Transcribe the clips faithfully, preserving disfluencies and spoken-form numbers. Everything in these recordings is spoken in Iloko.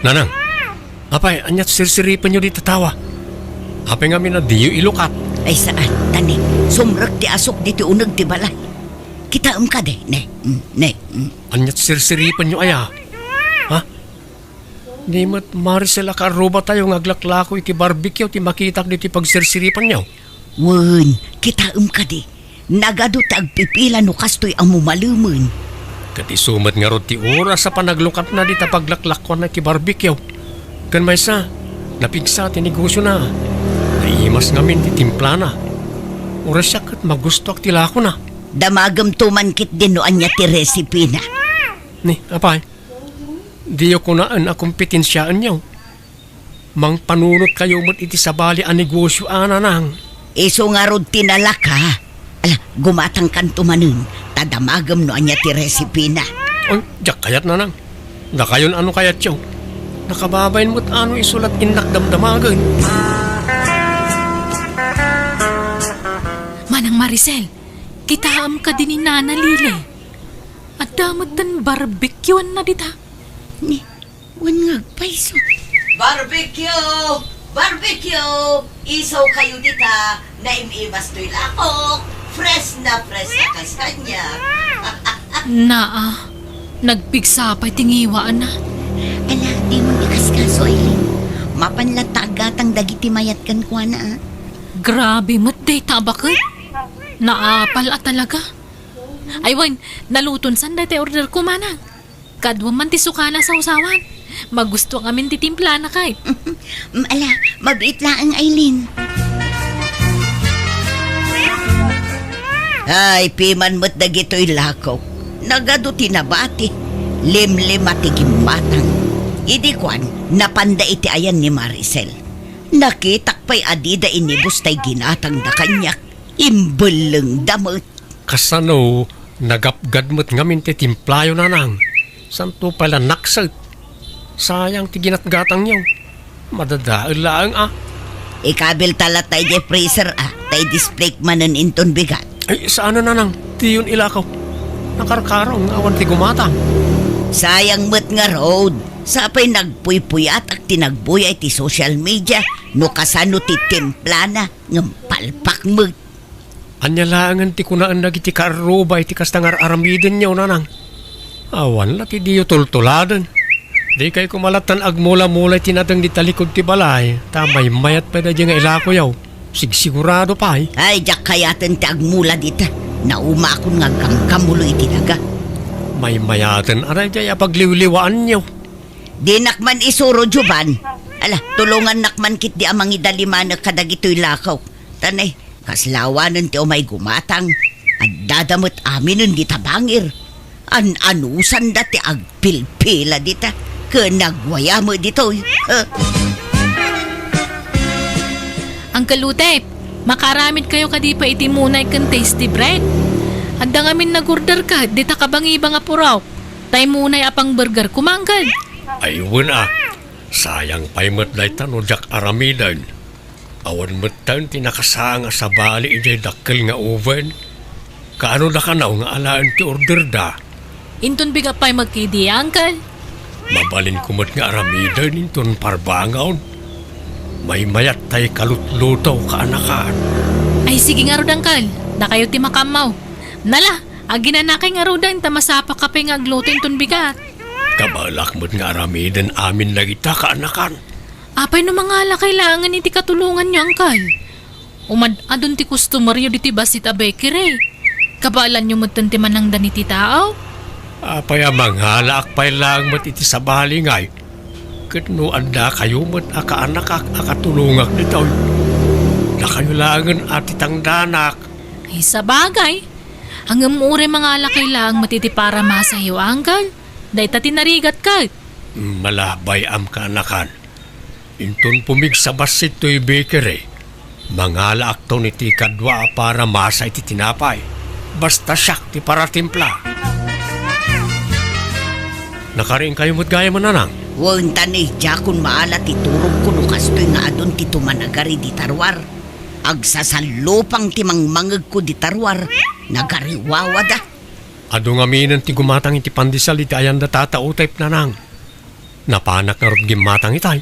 Nanang, apay, aniat sirsiripenyo dita tawa? Apay ngamin a diyo ilukat? Ay, saan, ta ni, sumrek ti asuk ditoy uneg ti balay. Kitaem kadi, ne, mm, ne, mm. Aniat sirsiripenyo aya? Ha? Ni met Maricel a kaarrubatayo nga aglaklako iti barbecue ti makitak ditoy pagsirsiripenyo? Wen, kitaem kadi. Nagadu ti agpipila no kastoy a mumalemen. Ket isu met ngarud ti oras a panaglukatna dita paglaklakuanna iti barbecue. Ken maysa, napigsa ti negosiona. Naimas ngamin ti timplana. Uray siak ket magustoak ti lakona. Damagemto man ketdin no ania ti resipina. Ni, apay, diyo kunaen a kompetensiaenyo. Mangpanunotkayo met iti sabali a negosio a, Nanang. Isu ngarud ti nalaka. Ala, gumatangkanto manen, ta damagem no ania ti resipina. Oy, diak kayat, Nanang. Dakayon a no kayatyo. Nakababain met a no isu la't innak damdamagen. Manang Maricel, kitaem kadi ni Nana Lile. Adda metten barbecueanna dita. Ni, wen nga agpayso. Barbecue! Barbecue! Isaokayo dita, naim-imas toy lakok. Fresh na fresh na kas kaniak. Naa, nagpigsa pay ti ngiwaanna. Ala, dimon ikaskaso, Aileen. Mapan latta aggatang dagiti mayat kenkuana, a. Grabe met dayta a baket. Naapal a talaga. Ay wen, naluton san dayta order ko, Manang. Kaduam man ti sukana a sawsawan. Magustoak ngamin ti timplana kay. Mm, ala, mabiit laeng, Aileen. Ay, piman met dagitoy lakok. Nagadu ti nabati. Limlima ti gimmatang. Idi kuan, napanda iti ayan ni Maricel. Nakitak pay a dida inibus tay ginatangda kaniak. Imbellengda met. Kasano, nagapgad met ngamin ti timplayo, Nanang. Santo pay la nakset. Sayang ti ginatgatangyo. Madadael laeng, a. Ikabilta latta idiay freezer, a. Ta i-display manen inton bigat. Ay, saan, Nanang. Diyon ilakaw. Nakarkaro nga awan ti gumatang. Sayang met ngarud. Sapay nagpuypuyatak ti nagbuya iti social media no kasano ti timplana ngem palpak met. Ania laengen ti kunaen dagiti kaarruba iti kasta nga ar-aramidenyo, Nanang? Awan la ti diyo tultuladen. Dikay koma lattan agmula-mula iti nateng dita likud ti balay, ta maymayat pay daydiay nga ilakoyo. Sigsigurado pay. Ay, diak kayaten ti agmula dita. Naumakon nga agkamkamulo iti daga. Maymayaten a daydiay a pagliwliwaanyo. Dinak man isuro, Jovan. Ala, tulongannak man ketdi a mangidalimanek kadagitoy lakok. Ta ne, kasla awanen ti umay gumatang, addada met aminen dita bangir. An-anusanda ti agpilpila dita, ken nagwaya met ditoy. Eh. Uncle Utep, makaaramidkayo kadi pay iti munay ken tasty bread? Adda ngamin nag-order ket dita kabangibang a purok. Tay munay a pangburger koma, Uncle. Ay, wen a. Sayang pay met dayta no diak aramiden. Awan metten ti nakasaang a sabali idiay dakkel nga oven. Kaano da kano nga alaen ti orderda? Inton bigat pay met ketdi, Uncle. Mabalinko met nga aramiden inton parbangon. Maymayat tay kalutluto, kaanakan. Ay, sige ngarud, Uncle. Dakayo ti makaammo. Nala, aginanakay ngaruden ta masapaka pay nga agluto inton bigat. Kabaelak met nga aramiden amin dagita, kaanakan. Apay no mangalakay laengen iti katulonganyo, Uncle? Umad-adun ti customeryo ditoy bassit a bakery. Kabaelanyo metten ti manangdan iti tao? Apay a mangalaak pay laeng met iti sabali ngay? Ket no addakayo met a kaanakak a katulongak ditoy, dakayo laengen a ti tangdanak. Ay, sabagay. Ngem uray mangalakay laeng met iti paramasayo, Uncle. Dayta ti narigat ket. Malabay am kaanakan. Inton pumigsa bassit toy bakery, mangalaakton iti kadua a paramasa iti tinapay. Basta siak ti paratimpla. Nakariingkayo met gayam, Nanang? Wen, ta ni, diakon maala ti turogko no kastoy nga adun ti tumanagari dita ruar. Agsasallupang ti mangmangegko dita ruar. Nagariwawada. Adu ngaminen ti gumatang iti pandesal iti ayanda Tata Utep, Nanang. Napanak ngarud gimmatang itay.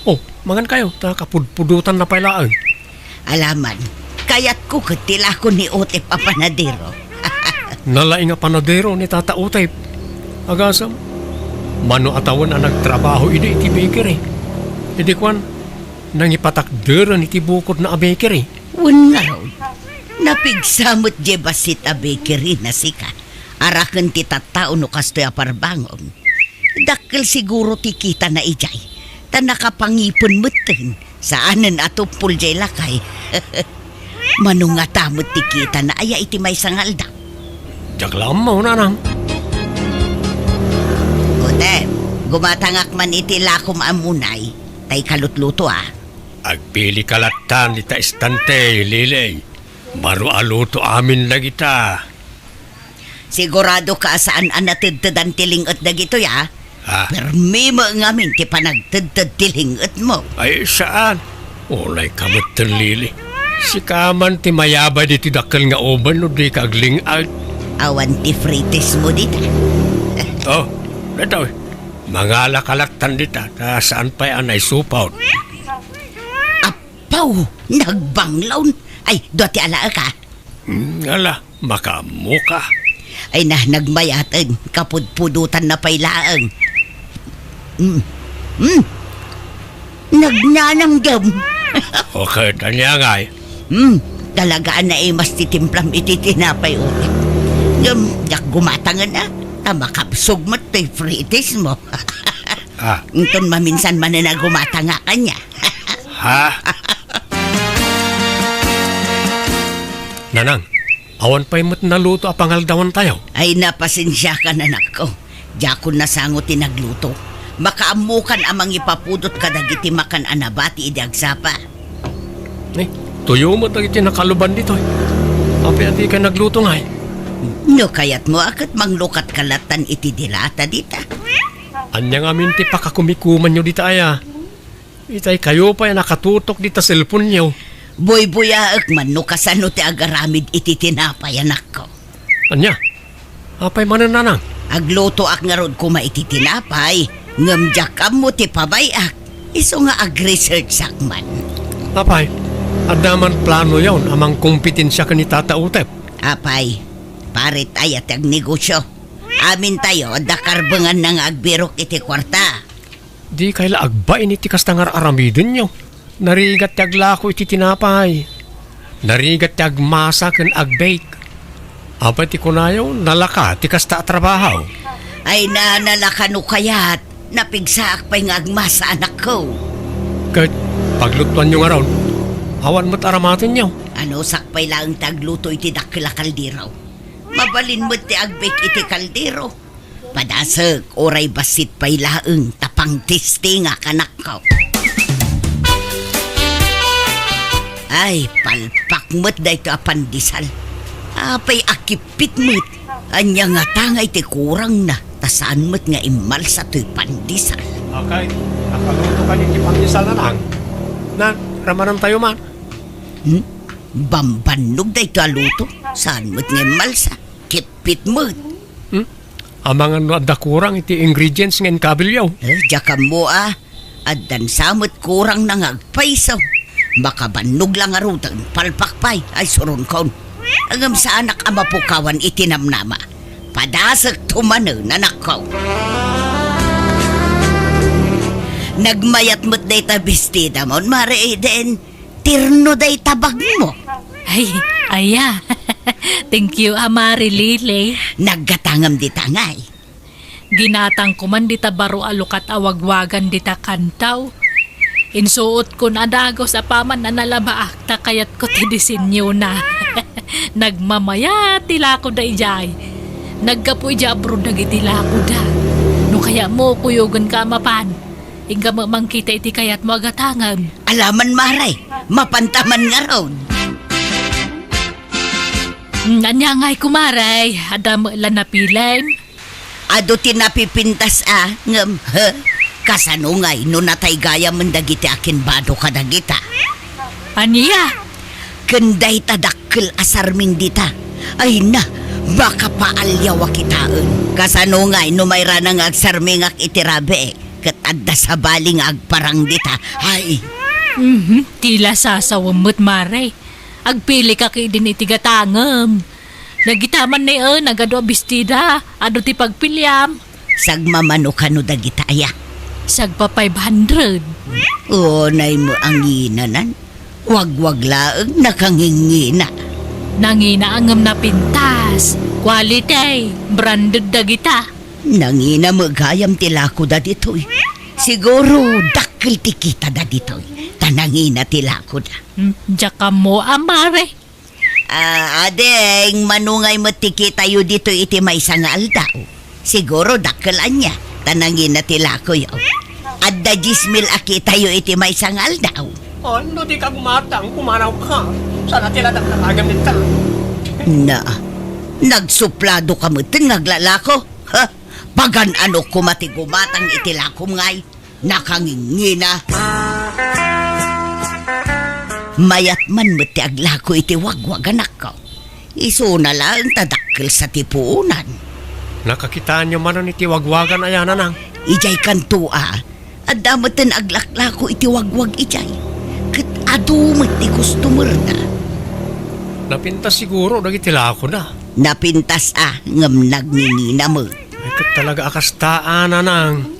O, mangan kayo, ta kapudpudotan na pay laeng. Alaman, kayatko ket ti lako ni Utep a panadero. Nalaing a panadero ni Tata Utep. Agasem, mano a tawen a nagtrabaho idi iti bakery. Idi kuan, nangipatakderen iti bukodna a bakery. Wen ngarud, napigsa met diay bassit a bakery na sika. Araken ti tattao no kastoy a parbangon. Dakkel siguro ti kitana idiay, ta nakapangipen metten, saanen a tuppol diay lakay. Mano ngata met ti kitana aya iti maysa nga aldaw? Diak la ammo, nanang. Utep, gumatangak man iti lakom a munay, ta ikalutluto a. Agpilika lattan dita estante, Lili. Baro a luto amin dagita. Sigurado ka a saan a natedtedan ti ling-et dagitoy, a? Ah. Permi met ngamin ti panagtedted ti ling-etmo. Ay, saan? Unay ka metten, Lili. Sika man ti mayabay ditoy dakkel nga uben no dika agling-et. Awan ti fritismo dita. Oh, daytoy. Mangala ka lattan dita, ta saan pay a naisupot. Apaw, nagbanglaw. Ay, dua ti alaek, a. Hmm, ala, makaammo ka. Ay na, nagmayaten, kapudpudotan na pay laeng. Hmm. Hmm. Nagnanamdam. Okay, tanya ngay. Hmm, talaga a naimas ti timplam iti tinapay, Utep. Ngem, diak gumatangen, a. Ta makabsog met ti fritismo. Ah. Inton maminsan manen a gumatangak, ania? Ha? Nanang, awan pay met naluto a pangaldawantayo? Ay, napasensiakan, anakko. Diakon nasango ti nagluto. Makaammokan a mangipapudot kadagiti makan a nabati idi agsapa. Eh, tuyo met dagiti nakaluban ditoy. Apay a dika nagluto ngay? No kayatmo a ket manglukatka lattan iti dilata dita. Ania ngamin ti pakakumikumanyo dita aya? Itay kayo pay a nakatutok dita cellphone-yo. Buybuyaek man no kasano ti agaramid iti tinapay, anakko. Ania? Apay manen, nanang? Aglutoak ngarud koma iti tinapay, ngem diak ammo ti pabay-ak. Isu nga ag-researchak man. Apay, adda man planoyon a mangkompetensia ken ni Tata Utep? Apay, paret aya ti agnegosio. Amintayo, adda karbenganna nga agbirok iti kuarta. Dikay la agbain iti kasta nga ar-aramidenyo. Narigat ti aglako iti tinapay. Narigat ti agmasa ken agbake. Apay ti kunayo, nalaka ti kasta a trabaho? Ay na, nalaka no kayat. Napigsaak pay nga agmasa, anakko. Ket paglutuanyo ngarud, awan met aramatenyo. Anusak pay laeng ti agluto iti dakkel a kaldero. Mabalin met ti agbake iti kaldero. Padasek, uray bassit pay laeng ta pangtestingak, anakko. Ay, palpak met daytoy a pandesal. Apay a kippit met. Ania ngata ngay ti kurangna, ta saan met nga immalsa toy pandesal. Akay, nakaluto ka iti pandesal, nanang. Nan, ramanantayo man. Hmm? Bambannog daytoy a luto. Saan met nga immalsa? Kippit met. Hmm? Amangan no adda kurang iti ingredients nga inkabilyo. Eh, diak ammo a. Addan sa met kurangna nga agpayso. Makabannog la ngaruden, palpak pay, ay suronkon. Ngem saanak a mapukawan iti namnama. Padasekto manen, anakko. Nagmayat met dayta bestidamon, Mare Eden. Terno dayta bagmo. Ay, aya. Thank you, a, Mare Lily. Naggatangem dita ngay. Ginatangko man dita baro a lukat a wagwagan dita kantaw. Insuotkon a dagus apaman a nalabaak ta kayatko ti disenyona. Nagmamayat ti lakoda idiay. Naggapu idiay abroad dagiti lakoda. No kayatmo, kuyogenka a mapan. Inka met mangkita iti kayatmo a gatangem. Alaman, Mare, mapanta man ngarud. Mm, ania ngay, kumare, adda met la napilem? Adu ti napipintas a, ngem, he? Kasano ngay no nataygayamen dagiti akimbado kadagita? Ania? Ken dayta dakkel a sarming dita. Ay na, makapaaliaw a kitaen. Kasano ngay no mairana nga agsarmingak iti rabii? adda sabali nga agparang dita. Ay! Mhm, ti la sasawem met, Mare. Agpilika ketdin iti gatangem. Dagita man ni, eh, nagadu a bestida, adu ti pagpiliam. Sagmamano kano dagita aya? Sagpa five hundred. Unay met a nginanan. Wagwag laeng nakangingina. Nangina ngem napintas. Quality, branded dagita. Nangina met gayam ti lakoda ditoy. Siguro, dakkel ti kitada ditoy. Ta nangina ti lakoda. Hmm, diak ammo, a, Mare. Ah, ading, mano ngay met ti kitayo ditoy iti maysa nga aldaw? Siguro dakkel ania, ta nangina ti lakoyo. Adda dies mil a kitayo iti maysa nga aldaw. Ania ti kagumatang, pumanawka. Saan ti ladak na agam nita? Na, nagsuplado ka met nga aglalako? Ha? Pagan-ano koma ti gumatang iti lakom ngay? Nakangingina. Mayat man met ti aglako iti wagwag, anakko. Isuna laeng ta dakkel sa ti puonan. Nakakitaanyo manen iti wagwagan aya, Nanang? Idiay kanto a, adda meten aglaklako iti wagwag idiay. Ket adu met ti customer-na. Napintas siguro dagiti lakoda. Napintas a, ngem nagngingina met. Ay, ket talaga a kasta a, Nanang.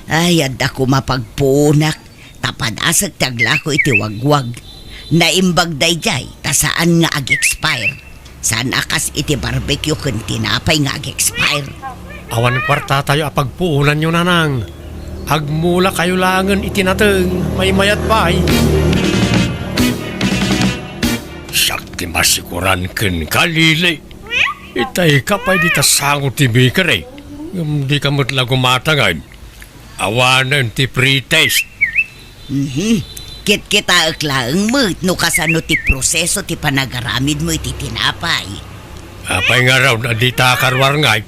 Ay, adda koma pagpuonak, ta padasek ti aglako iti wagwag. Naimbag daydiay, ta saan nga ag-expire. Saan a kas iti barbecue ken tinapay nga ag-expire. Awan kuartatayo a pagpuonanyo, Nanang. Agmulakayo laengen iti nateng, maymayat pay. Siak ti masikuran kenka, Lili. Itayka pay dita sango ti bakery. Ngem dika met la gumatang, ay. Awanen ti pretest. Mhm. Kitkitaek laeng met no kasano ti proseso ti panagaramidmo iti tinapay. Apay ngarud a dita karuar ngay?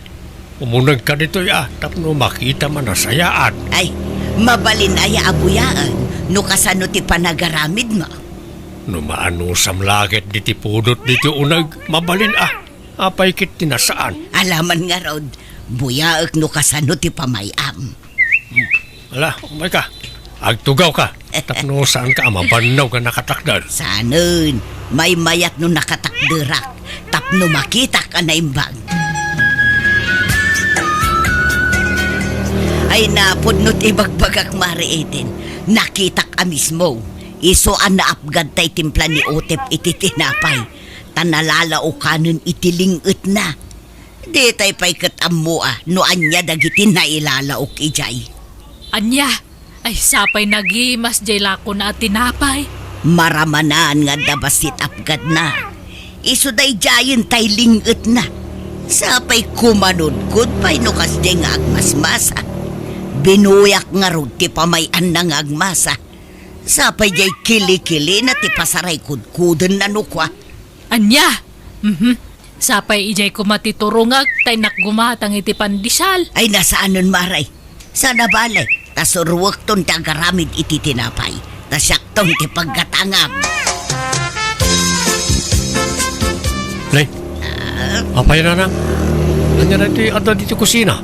Umunegka ditoy a tapno makita man a sayaat. Ay, mabalin aya a buyaen no kasano ti panagaramidmo? No maanusam la ket ditoy pudot ditoy uneg, mabalin a. Apay ket ti nasaan? Alaman ngarud, buyaek no kasano ti pamay-am. Hmm. Ala, umayka. Agtugawka. Tapno saanka a mabannog a nakatakder. Saanen, maymayat no nakatakderak. Tapno makitak a naimbag. Ay, napudno ti ibagbagak, Mare Eden. Nakitak a mismo. Isu a naapgad tay timpla ni Otep iti tinapay. Ta nalalaokanen iti ling-etna. Ditay pay ket ammo a no ania dagiti nailalaok idiay. Ania? Ay, sapay nagimas diay lakona a tinapay. Maramanan nga adda bassit apgadna. Isu daydiayen tay ling-etna. Sapay kumanudkod pay no kasdiay nga agmasmasa. Binuyak ngarud ti pamay-anna nga agmasa. Sapay diay kilikilina ti pasaray kudkudenna no kua. Ania? Mhm. Sapay idiay koma ti turongak, ta innak gumatang iti pandesal. Ay, nasaanen, Mare. Saan a bale, ta suruekton ti agaramid iti tinapay. Ta siakton ti paggatangam. Nay, ah? Apay, Nanang? Ania daytoy adda ditoy kusina?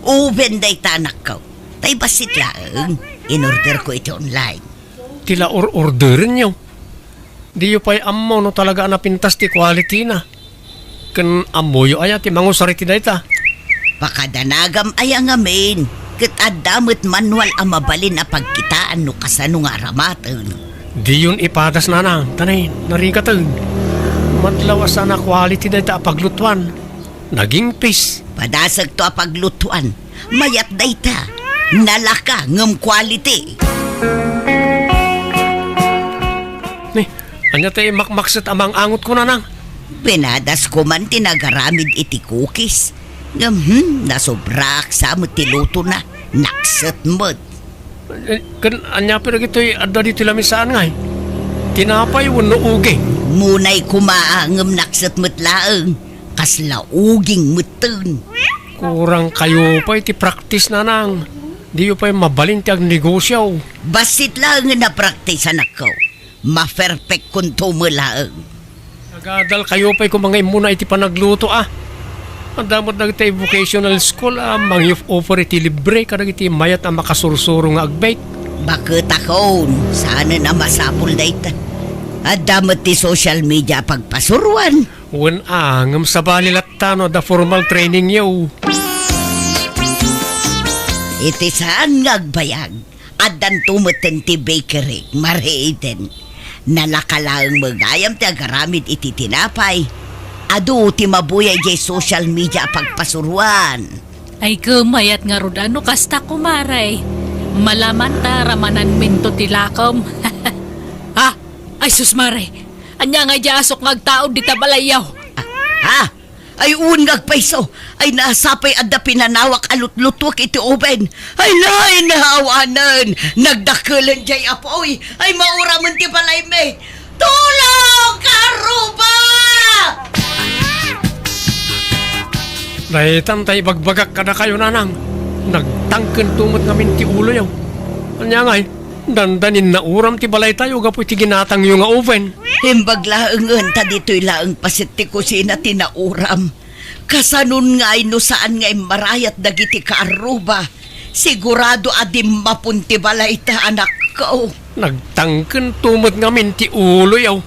Oven dayta, anakko. Tay bassit laeng, inorderko iti online. Ti la or-orderenyo? Diyo pay ammo no talaga a napintas ti quality-na. Ken ammoyo aya ti mangusar iti dayta? Pakadanagam aya ngamin, ket adda met manual a mabalin a pagkitaan no kasano nga aramaten. Diyon ipadas, Nanang, ta nay, narigaten. Madlaw a saan a quality dayta a paglutuan. Nagingpis. Padasekto a paglutuan. Mayat dayta. Nalaka ngem quality. Ni, ania ti makmakset a mang-angotko, Nanang? Pinadasko man ti nagaramid iti cookies. Ngem, hmm, nasobraak sa met ti lutona. Nakset met. Eh, ken ania pay dagitoy adda ditoy lamisaan ngay? Tinapay wenno uging? Munay koma a ngem nakset met laeng. Kasla uging metten. Kurangkayo pay ti praktis, Nanang. Diyo pay mabalin ti agnegosio. Bassit laeng nga napraktis, anakko. Maperpekkonto met laeng. Nagadalkayo pay koma nga immuna iti panagluto, a. Adda met dagiti vocational school a mangi-offer iti libre kadagiti mayat a makasursuro nga agbake. Baket a kon, saanen a masapul dayta. Adda met ti social media a pagpasuroan. Wen a, ngem sabali latta no adda formal trainingyo. Iti saan nga agbayag, addanto metten ti bakery, Mare Eden. Nalaka laeng met gayam ti agaramid iti tinapay. Adu ti mabuya idiay social media a pagpasuroan. Ay, ket mayat ngarud a no kasta, kumare. Malamanta ramananminto ti lakom. Ha? Ay, sus, mare. Ania nga idiay asok nga agtaud dita balayyo? Ah, ha? Ay, wen nga agpayso. Ay, nasapay adda pinanawak a lutlutuek iti oven. Ay, nainnawanen. Nagdakelen diay apuy. Ay, mauramen ti balaymi. Tulong, kaarruba! Daytan tay ibagbagak kadakayo, nanang. Nagtangkento met ngamin ti uloyo. Ania ngay? Dandanin nauram ti balaytayo gapu iti ginatangyo nga oven. Imbag laengen ta ditoy laeng paset ti kusina ti nauram. Kasanon ngay no saan nga immarayat dagiti kaarruba? Sigurado a dimmapon ti balayta, anakko. Nagtangkento met ngamin ti uloyo.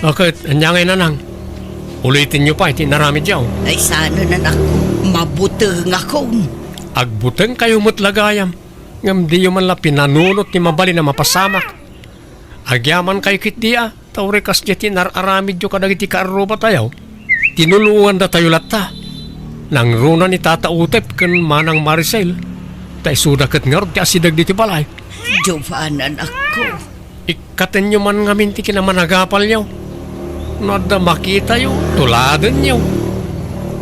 Aket, ania ngay, nanang? Ulitenyo pay ti inaramidyo. Ay, saanen, anakko. Mabutengakon. Agbutengkayo met la gayam, ngem diyo man la pinanunot ti mabalin a mapasamak. Agyamankay ketdi a, ta uray kasdiay ti inar-aramidyo kadagiti kaarrubatayo, tinulongandatayo latta. Nangruna ni Tata Utep ken Manang Maricel, ta isuda ket ngarud ti asideg ditoy balay. Jovan, anakko. Ikkatenyo man ngamin ti kinamanagapalyo. No adda makitayo, tuladenyo.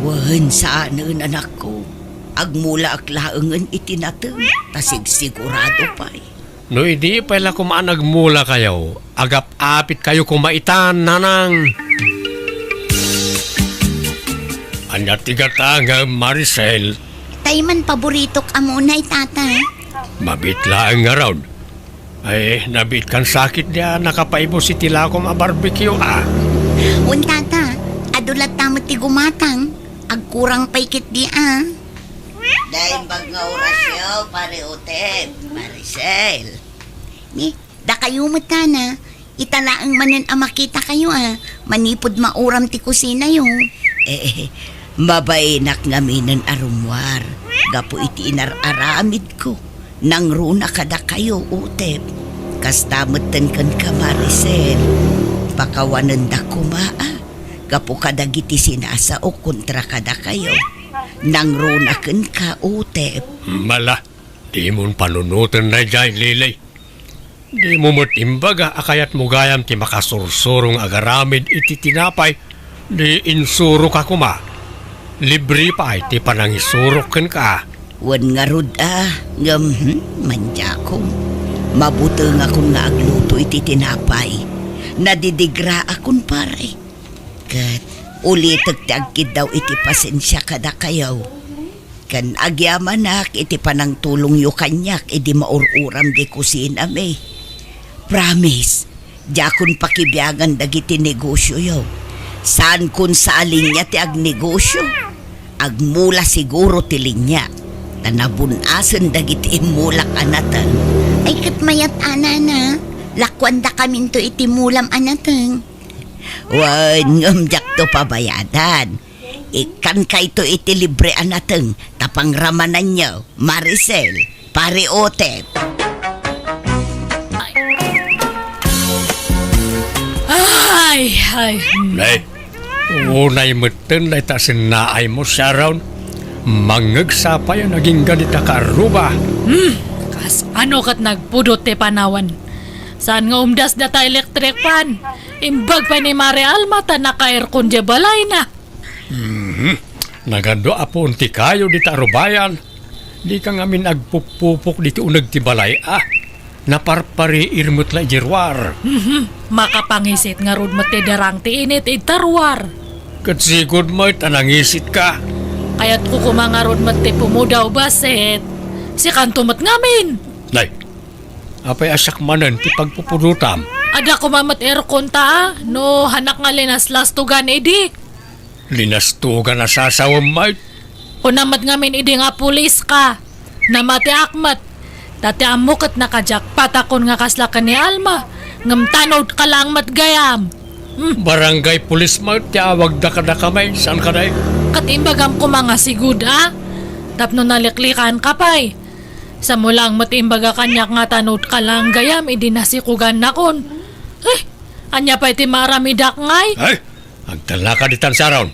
Wen, saanen, anakko. Agmulaak laengen iti nateng, ta sigsigurado pay. No idi pay la koma a nagmulakayo, agap-apitkayo koma itan, nanang. Ania ti gatangem, Maricel? Tay man paboritok a munay, Tata. Mabiit laeng ngarud. Ay, nabiitkan sakit dia nakapaibus iti lakom a barbecue, a. Wen, Tata, adu latta met ti gumatang. Agkurang pay ketdi, a. Daimbag nga orasyo, Pare Utep, Maricel. Ni, dakayo met, Tana, ita laeng manen a makitakayo, a, manipud mauram ti kusinayo. Eh, mabainak ngaminen a rummuar gapu iti inar-aramidko. Nangruna kadakayo, Utep. Kasta metten kenka, Maricel. Pakawanendak koma, a, gapu kadagiti sinasaok kontra kadakayo. Nangruna kenka, Utep. Mala, dimon panunoten daydiay, Lily. Dimo met imbaga a kayatmo gayam ti makasursuro nga agaramid iti tinapay, di insuroka koma. Libre pay ti panangisurok kenka. Wen ngarud a, ngem, hmm, mandiakon. Mabutengakon nga agluto iti tinapay. Nadidigraakon, pare. Ket ulitek ti agkiddaw iti pasensia kadakayo. Ken agyamanak iti panangtulongyo kaniak idi maur-uram di kusinami. Promise, diakon pakibiangan dagiti negosioyo. Saankon sa a linia ti agnegosio. Agmula siguro ti liniak, ta nabun-asen dagiti immulak a nateng. Ay, ket mayat a, nana, lakuandakaminto iti mulam a nateng. Wen, ngem diakto pabayadan. Ikkankayto iti libre a nateng, ta pangramananyo, Maricel, Pare Otep. Ay, ay. Nay, unay metten dayta sennaaymo, Sharon. Mangngegsa pay a nagingga dita kaarruba. Hmm, kasano ket nagpudot ti panawen? Saan nga umdas data electric fan? Imbag pay ni Mare Alma ta naka-aircon diay balayna. Mhm. Nagadu a puon ti kayo dita arubayan. Dika ngamin agpupupok diti uneg ti balay a. Naparpariir met la idiay ruar. Mhm. Makapangisit ngarud met ti darang ti init ita ruar. Ket sigud met a nangisitka. Kayatko koma ngarud met ti pumudaw bassit. Sikanto met ngamin. Nay, apay a siak manen ti pagpupudotam? Adda koma met aircon ta, a, no hanak nga linaslastogan idi. Linastugan a sasawem met. Kuna met ngamin idi nga pulis ka. Namatiak met. Ta ti ammok ket nakajakpatakon nga kasla ken ni Alma. Ngem tanod ka laeng met gayam. Hmm. Barangay pulis met ti awagda kadakami, saan kadi? Ket imbagam koma nga sigud, a? Tapno naliklikan ka pay. Samo laeng met imbaga kaniak nga tanod ka laeng gayam idi nasikogannakon. Eh, ania pay ti maaramidak ngay? Ay, agtalnaka ditan saron.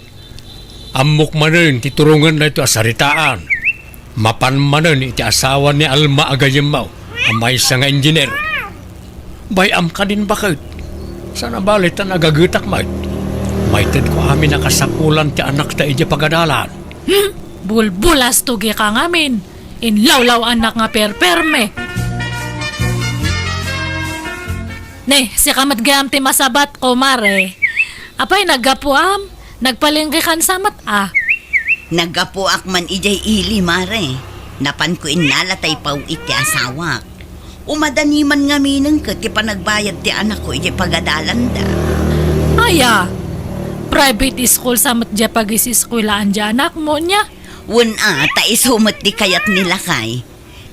Ammok manen ti turongen daytoy a saritaan. Mapan manen iti asawa ni Alma a gayyemmo a maysa nga engineer. Bay-am kadin baket. Saan a bale ta nagagetak met. Maitedko amin a kasapulan ti anakta idiay pagadalan. Hmm? Bulbulastogi ka ngamin. Inlawlaw-anak nga perperme. Ne, sika met gayam ti masabatko, Mare. Apay, naggapuam? Nagpalengke kansa met a? Naggapuak man idiay ili, Mare. Napanko innala ta ipaw-it ti asawak. Umadani man ngaminen ket ti panagbayad ti anakko idiay pagadalanda. Aya, private school sa met diay pagis-eskuelaan diay anakmo, nia? Wen a, ta isu met ti kayat ni lakay.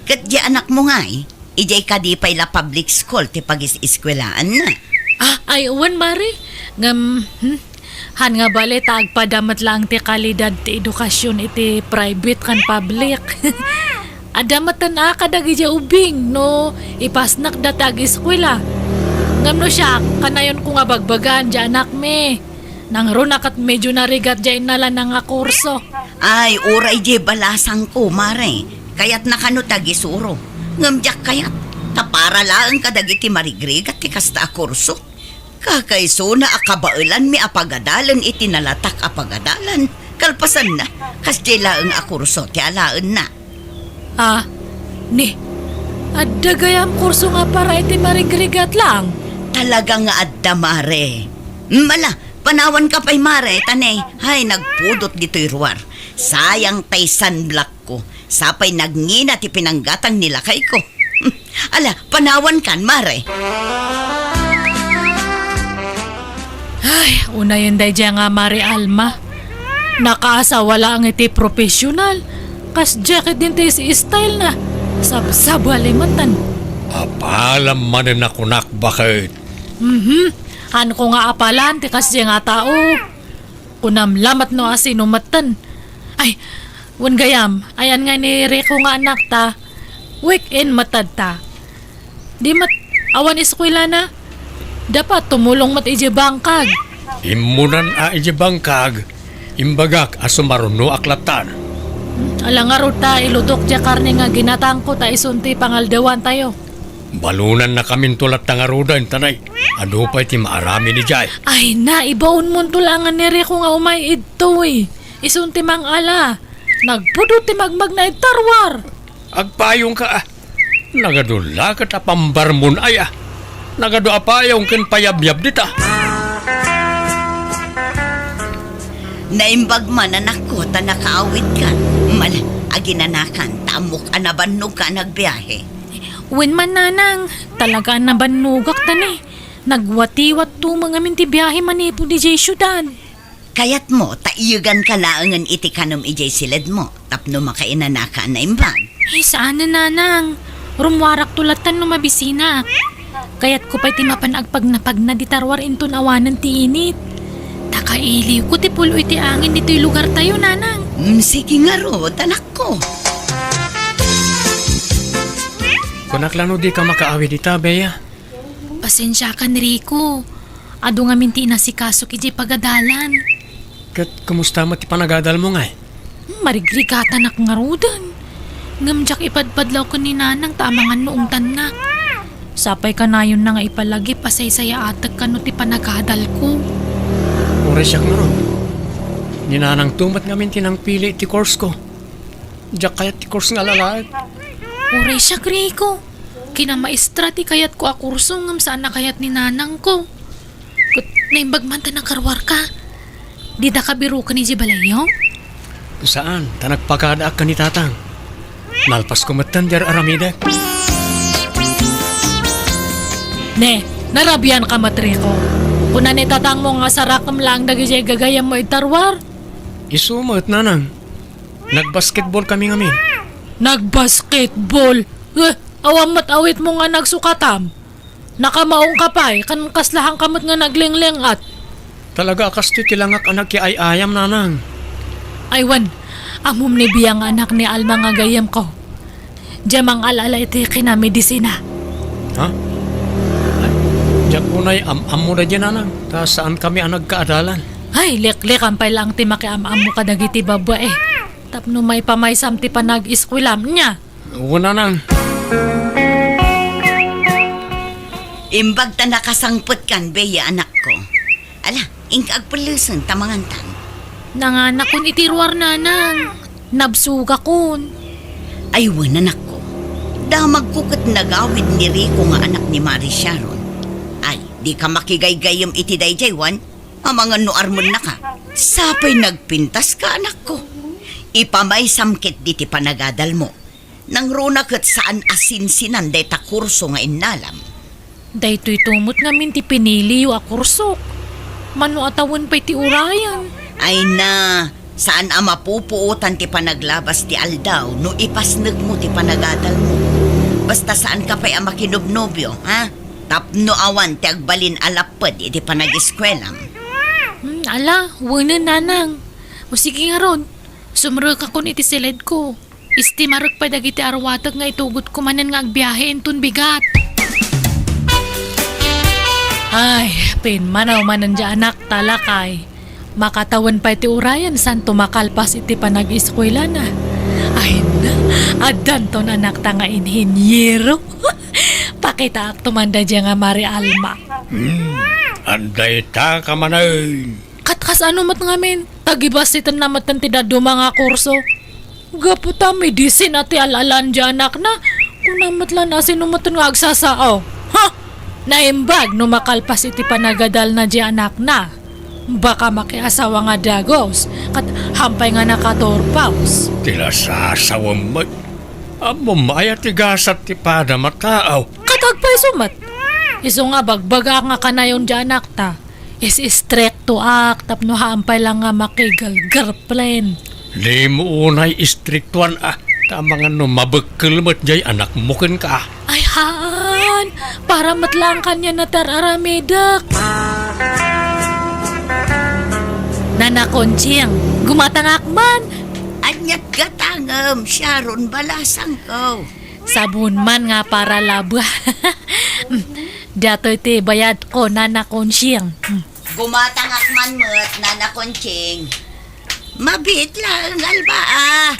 Ket diay anakmo ngay, idiay kadi pay la public school ti pagis-eskuelaanna? Ah, ay, wen, Mare. Ngem, hmm, han nga bale ta agpada met laeng ti kalidad ti edukasyon iti private ken public. Adda metten a kadagidiay ubing no ipasnakda ti ageskuela. Ngem no siak, kanayonko nga bagbagaan diay anakmi. Nangruna ket medio narigat diay innalana nga kurso. Ay, uray diay balasangko, Mare. Kayatna kano ti agisuro. Ngem diak kayat, ta para laeng kadagiti marigrigat ti kasta a kurso. Kakaisuna a kabaelanmi a pagadalen iti nalatak a pagadalan. Kalpasanna, kasdiay laeng a kurso ti alaenna. Ah, ni, adda gayam kurso nga para iti marigrigat laeng? Talaga nga adda, Mare. Mala, panawanka pay, Mare, ta ne, hay, nagpudot ditoy ruar. Sayang tay sunblock ko. Sapay nagngina ti pinanggatang ni lakayko. Ala, panawankan, Mare. Ay, unayen daydiay nga Mare Alma. Nakaasawa laeng iti professional. Kasdiay ketdin ti style na. Sabsabali metten. Apalam manen a kunak baket. Mhm. Hanko nga apalan ti kasdiay nga tao. Kunam lamet no asino metten. Ay, wen gayam, ayan nga ni Rico nga anakta, weekend met ta. Di met, awan eskuelana. Dapat tumulong met idiay bangkag. Immunan a idiay bangkag, imbagak a sumarunoak lattan. Ala ngarud ta ilutok diay karne nga ginatangko ta isun ti pangaldawantayo. Balonannakaminto latta ngaruden, ta nay, adu pay ti maaramid idiay. Ay, naibaonmonto laengen ni Rico nga umay idtoy. Isun ti mangala. Nagpudot ti magmagna iti taruar. Agpayongka, a. Nagadu la ket a pambarmon, ay, a. Nagadu a payong ken payabyab dita. Naimbag man, anakko, ta nakaawidka. Mal, aginanakan, ta ammok a nabannogka a nagbiahe. Wen man, nanang, talaga a nabannogak ta ne. Nagwatiwatto met ngamin ti biahe manipud idiay siudad. Kayatmo ta iyeganka laengen iti kanem idiay siledmo tapno makainanaka a naimbag? Ay, saan a, nanang. Rummuarakto lattan no mabisinak. Kayatko pay ti mapan agpagnapagna dita ruar inton awanen ti init. Ta kailiwko ti puloy ti angin ditoy lugartayo, nanang. Mm, sige ngarud, anakko. Kunak la no dika makaawid ita, Bea. Pasensiakan, Rico. Adu ngamin ti inasikasok idiay pagadalan. Ket kumusta met ti panagadalmo, ngay? Marigrigatanak ngaruden. Ngem diak ipadpadlaw ken ni nanang ta amangan no ungtannak. Sapay kanayonna nga ipalagip a saysayaatek kano ti panagadalko. Uray siak ngarud. Ni nanangto met ngamin ti nangpili ti course ko. Diak kayat ti course nga alalaek. Uray siak, Rico. Kinamaestra ti kayatko a kurso ngem saan a kayat ni nanangko. Ket naimbag man ta nakaruarka. Didaka biroken idiay balayyo? Saan, ta nagpakadaak ken ni tatang. Nalpasko metten diay ar-aramidek. Ne, narabianka met, Rico. Kuna ni tatangmo nga sarakem laeng dagidiay gagayyemmo iti taruar. Isu met, nanang. Nagbasketball kami ngamin. Nagbasketball? Eh, awan met awitmo nga nagsukatam? Nakamaong ka pay, kan kaslahan ka met nga naglengleng-at. Talaga a kastoy ti langak a nagkiay-ayam, nanang. Ay wen, ammom ni Bia nga anak ni Alma nga gayyemko. Diay mangal-ala iti kinamedisina. Ha? Ay, diak unay am-ammo daydiay, nanang, ta saan kami a nagkaadalan. Ay, liklikan pay laeng ti makiam-ammo kadagiti babbai. Tapno maipamaysam ti panag-eskuelam, nia? Wen, nanang. Imbag ta nakasangpetkan, Bea, anakko. Ala, inka agpellesen ta mangantan. Nanganakon iti ruar, nanang. Nabsogakon. Ay wen, anakko. Damagko ket nagawid ni Rico nga anak ni Mari Sharon. Ay, dika makigaygayyem iti daydiay, wen? Amangan no armennaka. Sapay nagpintaska, anakko. Ipamaysam ketdi ti panagadalmo. Nangruna ket saan a sinsinan dayta kurso nga innalam. Daytoyto met ngamin ti piniliyo a kursok. Mano a tawen pay ti urayen? Ay na, saan a mapupuotan ti panaglabas ti aldaw no ipasnekmo ti panagadalmo. Basta saanka pay a makinobnobio, ha? Tapno awan ti agbalin a lapped iti panageskuelam. Hmm, ala, wenen, nanang. O sige ngarud, sumrekakon iti siledko. Estimarek pay dagiti aruatek nga itugotko manen nga agbiahe inton bigat. Ay, pimmanaw manen diay anakta, lakay. Makatawen pay ti urayen santo makalpas iti panag-eskuelana. Ay na, addanton anakta nga inhinyero. Pakitaakto man daydiay nga Mari Alma. Hmm, adda ita ka manen. Kat kasano met ngamin, tagibasitenna metten ti dadduma nga kurso. Gapu ta medisina ti al-alan diay anakna, kuna met la no sino metten nga agsasao. Ha? Naimbag no makalpas iti panagadalna diay anakna. Baka makiasawa nga dagus, ket hampay nga nakaturpaos. Ti nasasawem met. Ammom aya ti gasat ti padam a tao? Ket agpayso met. Isu nga bagbagaak nga kanayon diay anakta. Is-istriktoak tapno hampay la nga makigirlgirlfriend. Dimo unay istriktoan a, ta amangan no mabekkel met diay anakmo kenka. Ay haan, para met laeng kaniana ti ar-aramidek. Nana Conching, gumatangak man. Aniat gatangem, Sharon, balasangko. Sabon man nga para laba. Datoy ti bayadko, Nana Conching. Gumatangak man met, Nana Conching. Mabiit laeng, Alma, a.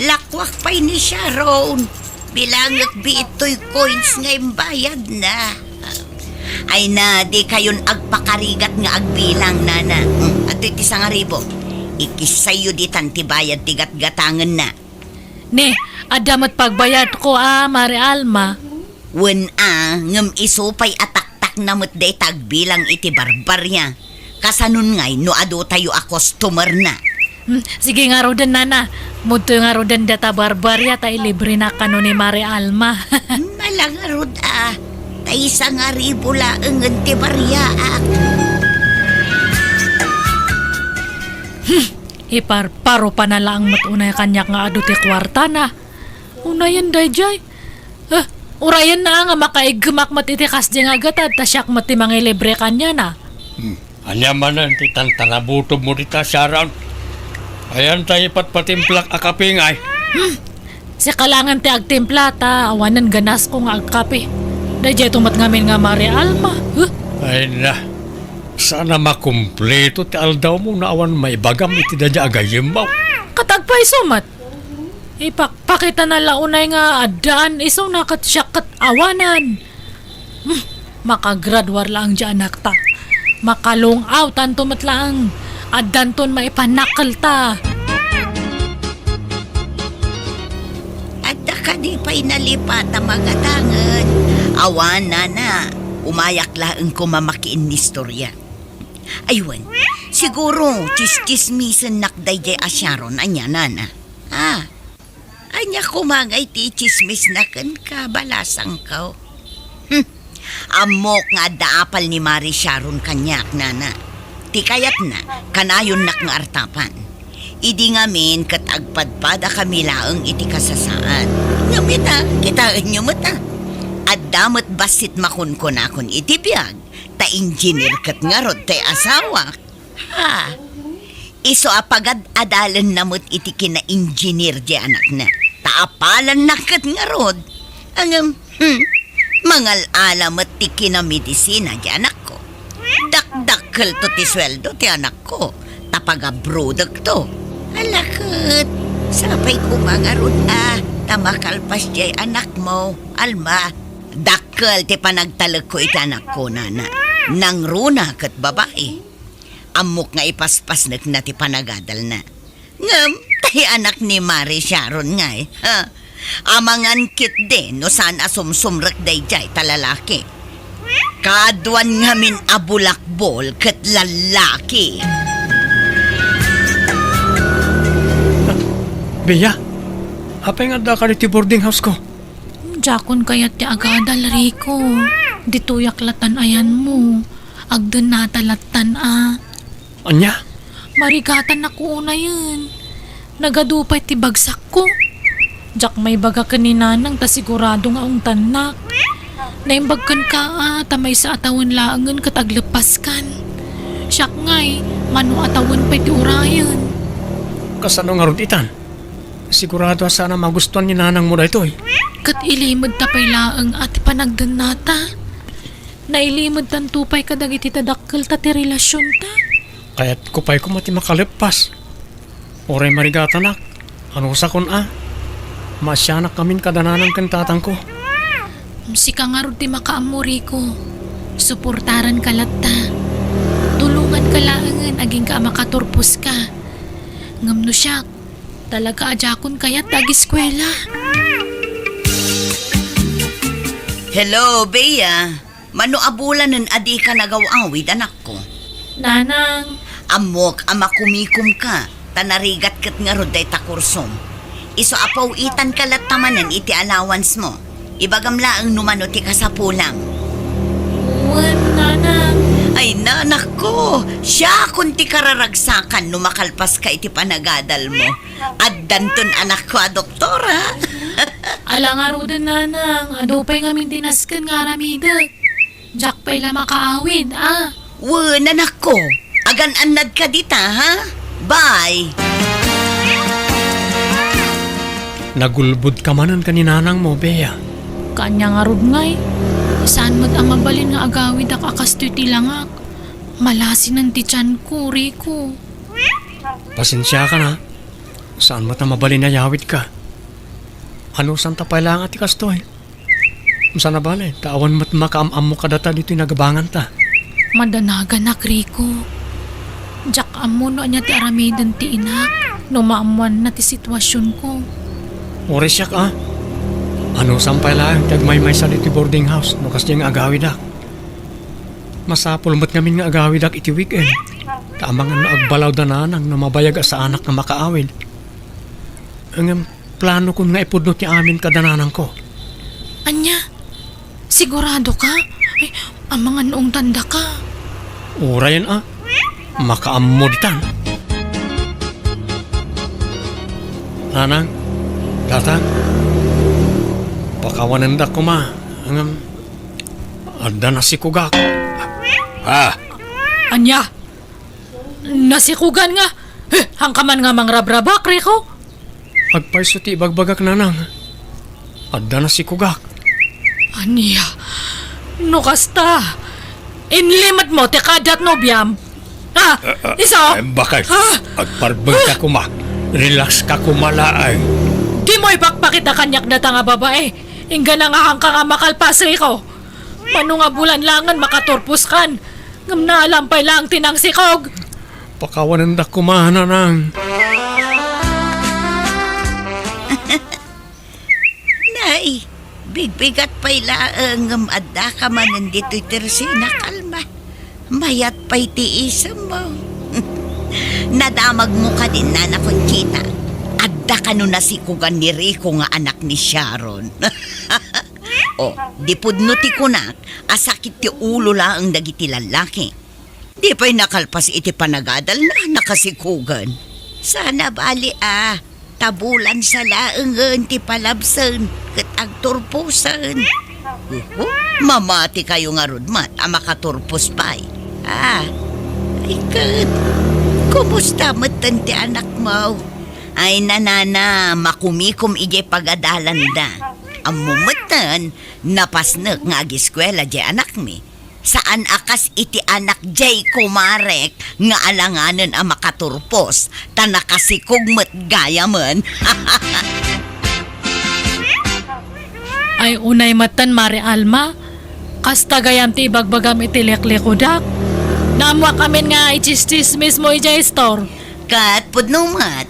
Lakuak pay ni Sharon. Bilangek biit toy coins nga imbayadna. Ay na, dikayon agpakarigat nga agbilang, nana. Hmm, adtoy ti sangaribu. Ikissayyo ditan ti bayad ti gatgatangenna. Ne, adda met pagbayadko a, Mari Alma. Wen a, ngem isu pay a taktakna met dayta agbilang iti barbaria. Kasanon ngay no adu tayo a customerna? Hmm, sige ngaruden, nana. Mudtoy ngaruden data barbaria ta ilibrenak kano ni Mari Alma. Mala ngarud a, ta isangaribu laengen ti bariaak. Hmm, iparparo pa na laeng met unay kaniak nga adu ti kuartana. Unayen daydiay. Eh, urayenna nga makaiggemak met iti kasdiay nga gatad, ta siak met ti mangilibre kaniana. Hmm. Ania manen ti tantanabutob mo dita, Sharon? Ayan ta ipatpatimplak a kape ngay. Hmm. Sika laengen ti agtimpla, ta awanen ganasko nga agkape. Daydiay to met ngamin nga Mari Alma. Huh? Ay na. Sana makumpleto ti aldaw mo no awan maibagam iti daydiay a gayyemmo. Ket agpayso met. Ipakpakitana la unay nga addaan isuna ket siak ket awanan. Hmm, makagraduar laeng diay anakta. Makalung-awtanto met laeng. Addanton maipanakkelta. Adda kadi pay nalipat a magatangen? Awan, nana. Umayak laeng koma makiinnistorya. Ay wen, siguro, tsis-tsismisennak daydiay a Sharon, ania, nana? Ah, ania koma ngay ti itsismisna kenka, balasangko? Hmm, ammok nga adda apal ni Mari Sharon kaniak, nana. Ti kayatna, kanayonnak nga artapan. Idi ngamin ket agpadpadakami laeng iti kasasaad. Ngem ita, kitaenyo met a. Adda met bassit makunkunakon iti biag, ta engineer ket ngarud ti asawak. Ha? Isu a pagad-adalenna met iti kinaengineer ti anakna. Ta apalanna ket ngarud. Ngem, hmm, mangal-ala met ti kinamedisina ti anakko. Dakdakkelto ti sueldo ti anakko, ta pagabrodekto. Ala ket, sapay koma ngarud a, ta makalpas diay anakmo, Alma. Dakkel ti panagtalekko iti anakko, nana. Nangruna ket babai. Ammok nga ipaspasnekna ti panagadalna. Ngem, ti anak ni Mari Sharon ngay, ha? Amangan ketdi no saan a sumsumrek daydiay ta lalaki. Kaaduan ngamin a bulakbol ket lallaki. Bea, apay nga addaka ditoy boarding house ko? Diakon kayat ti agadal, Rico. Ditoyak latan ayanmo. Agdennata latan a. Ania? Marigatanak unayen. Nagadu pay ti bagsakko. Diak maibaga ken ni Nanang ta sigurado nga ungtannak. Naimbag kenka a ta maysa a tawen laengen ket agleppaskan. Siak ngay, mano a tawen pay ti urayen. Kasano ngarud itan? Sigurado a saan a magustuan ni nanangmo daytoy. Ket ilimedta pay laeng a ti panagdennata. Nailimedtanto pay kadagiti tadakkelta ti relasionta. Kayatko pay koma ti makaleppas. Uray marigatanak, anusakon a. Maasianak ngamin kada nanang ken tatangko. Sika ngarud ti makaammo, Rico. Suportaranka latta. Tulonganka laengen agingga a makaturposka. Ngem no siak, talaga a diakon kayat ti agiskuela. Hello, Bea. Mano a bulanen a dika nagaw-awid, anakko? Nanang. Ammok a makumikomka, ta narigat ket ngarud dayta kursom. Isu a paw-itanka latta manen iti allowance mo. Ibagam laeng no mano ti kasapulam. Wen, Nanang. Ay, nanakko, siakon ti kararagsakan no makalpaska iti panagadal mo. Addanton anakko a doktora. Ala ngaruden, Nanang, adu pay ngamin ti nasken nga aramidek. Diak pay la makaawid, a? Wen, anakko, agan-annadka dita, ha? Bye. Nagulbodka manen ken ni nanangmo, Bea. Kaanya ngarud ngay, saan met a mabalin nga agawidak a kastoy ti langak. Malasinen ti tianko, Rico. Pasensiakan a. Saan met a mabalin a yawidka. Anusanta pay laeng a ti kastoy? Saan a bale, ta awan met makaam-ammo kadata ditoy nagabanganta. Madanaganak, Rico. Diak ammo no ania ti aramiden ti inak no maammoanna ti situasionko. Uray siak a. Anusam pay laeng ti agmaymaysa ditoy boarding house no kasdiay nga agawidak. Masapul met ngamin nga agawidak iti weekend. Ta amangan no agbalaw da nanang no mabayag a saanak nga makaawid. Ngem planokon nga ipudno ti amin kada nanangko. Ania? Sigurado ka? Ay, amangan no ungtanda ka. Urayen a. Makaammo ditan. Nanang, tatang, pakawanendak koma. Ngem, adda nasikugak. Ah! Ania? Nasikugan nga? Eh, hangkaman nga mangrabrabak, Rico? Agpayso ti ibagbagak, nanang. Adda nasikugak. Ania? No kasta, inlimedmo ti kaadiat nobiam? Ah, ah, ah, isu? Ay, bakit? Ah! Agparbeng ka koma. Relax ka koma laeng. Dimo ipakpakita kaniak data nga babae. Inggana nga hangka nga makalpas, Rico. Mano nga bulan laengen makaturposkan. Ngem naalam pay laeng ti nangsikog. Pakawanendak koma, nanang. Nay, bigbigat pay laeng ngem addaka manen ditoy Teresina, kalma. Mayat pay ti isemmo. Nadamagmo kadin, Nana Conchita. Adda kano nasikugan ni Rico nga anak ni Sharon. Oh, di pudno ti kunak a sakit ti ulo laeng dagiti lallaki. Di pay nakalpas iti panagadalna, nakasikugan. Sana bali a, ta bulan sa laengen ti palabsen ket agturposen. Uhu, mamatikayo ngarud met a makaturpos pay. Ah, ay ket, kumusta metten ti anakmo? Ay, nanana, makumikom idiay pagadalanda. Ammo metten, napasnek nga agiskuela diay anakmi. Saan a kas iti anak diay kumarek nga alanganen a makaturpos, ta nakasikog met gayamen. Ay, unay metten, Mare Alma. Kasta gayam ti ibagbagam iti liklikudak. Naammoak amin nga itsistsismismo idiay store. Ket pudno met,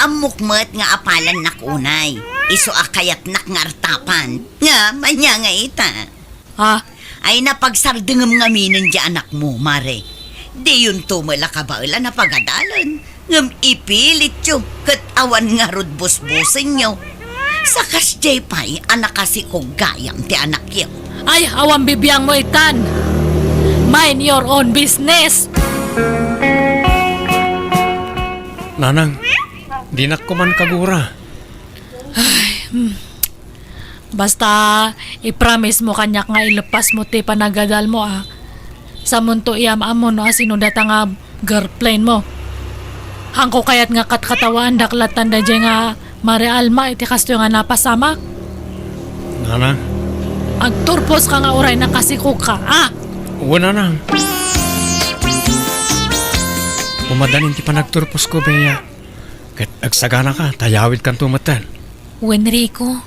ammok met nga apalannak unay. Isu a kayatnak nga artapan. Nga, ania nga ita? Ha? Ay, napagsardengem ngaminen diay anakmo, Mare. Diyonto met la kabaelan a pagadalen, ngem ipilityo ket awan ngarud busbusenyo. Sa kasdiay pay a nakasikog gayam ti anakyo. Ay, awan bibiangmo itan! Mind your own business! Nanang, dinak koman kagura. Ay, hmm. Basta, i-promise mo kaniak nga ileppasmo ti panagadalmo, a. Samonto, iam-ammo no asino dayta nga girlfriend mo. Haanko kayat nga katkatawaandak latta daydiay nga Mare Alma iti kastoy nga napasamak. Nanang. Agturposka nga uray nakasikogka, a? Wen, Nanang. Umadanin ti panagturposko, Bea. Ket agsaganaka, ta yawidkanto metten. Wen, Rico,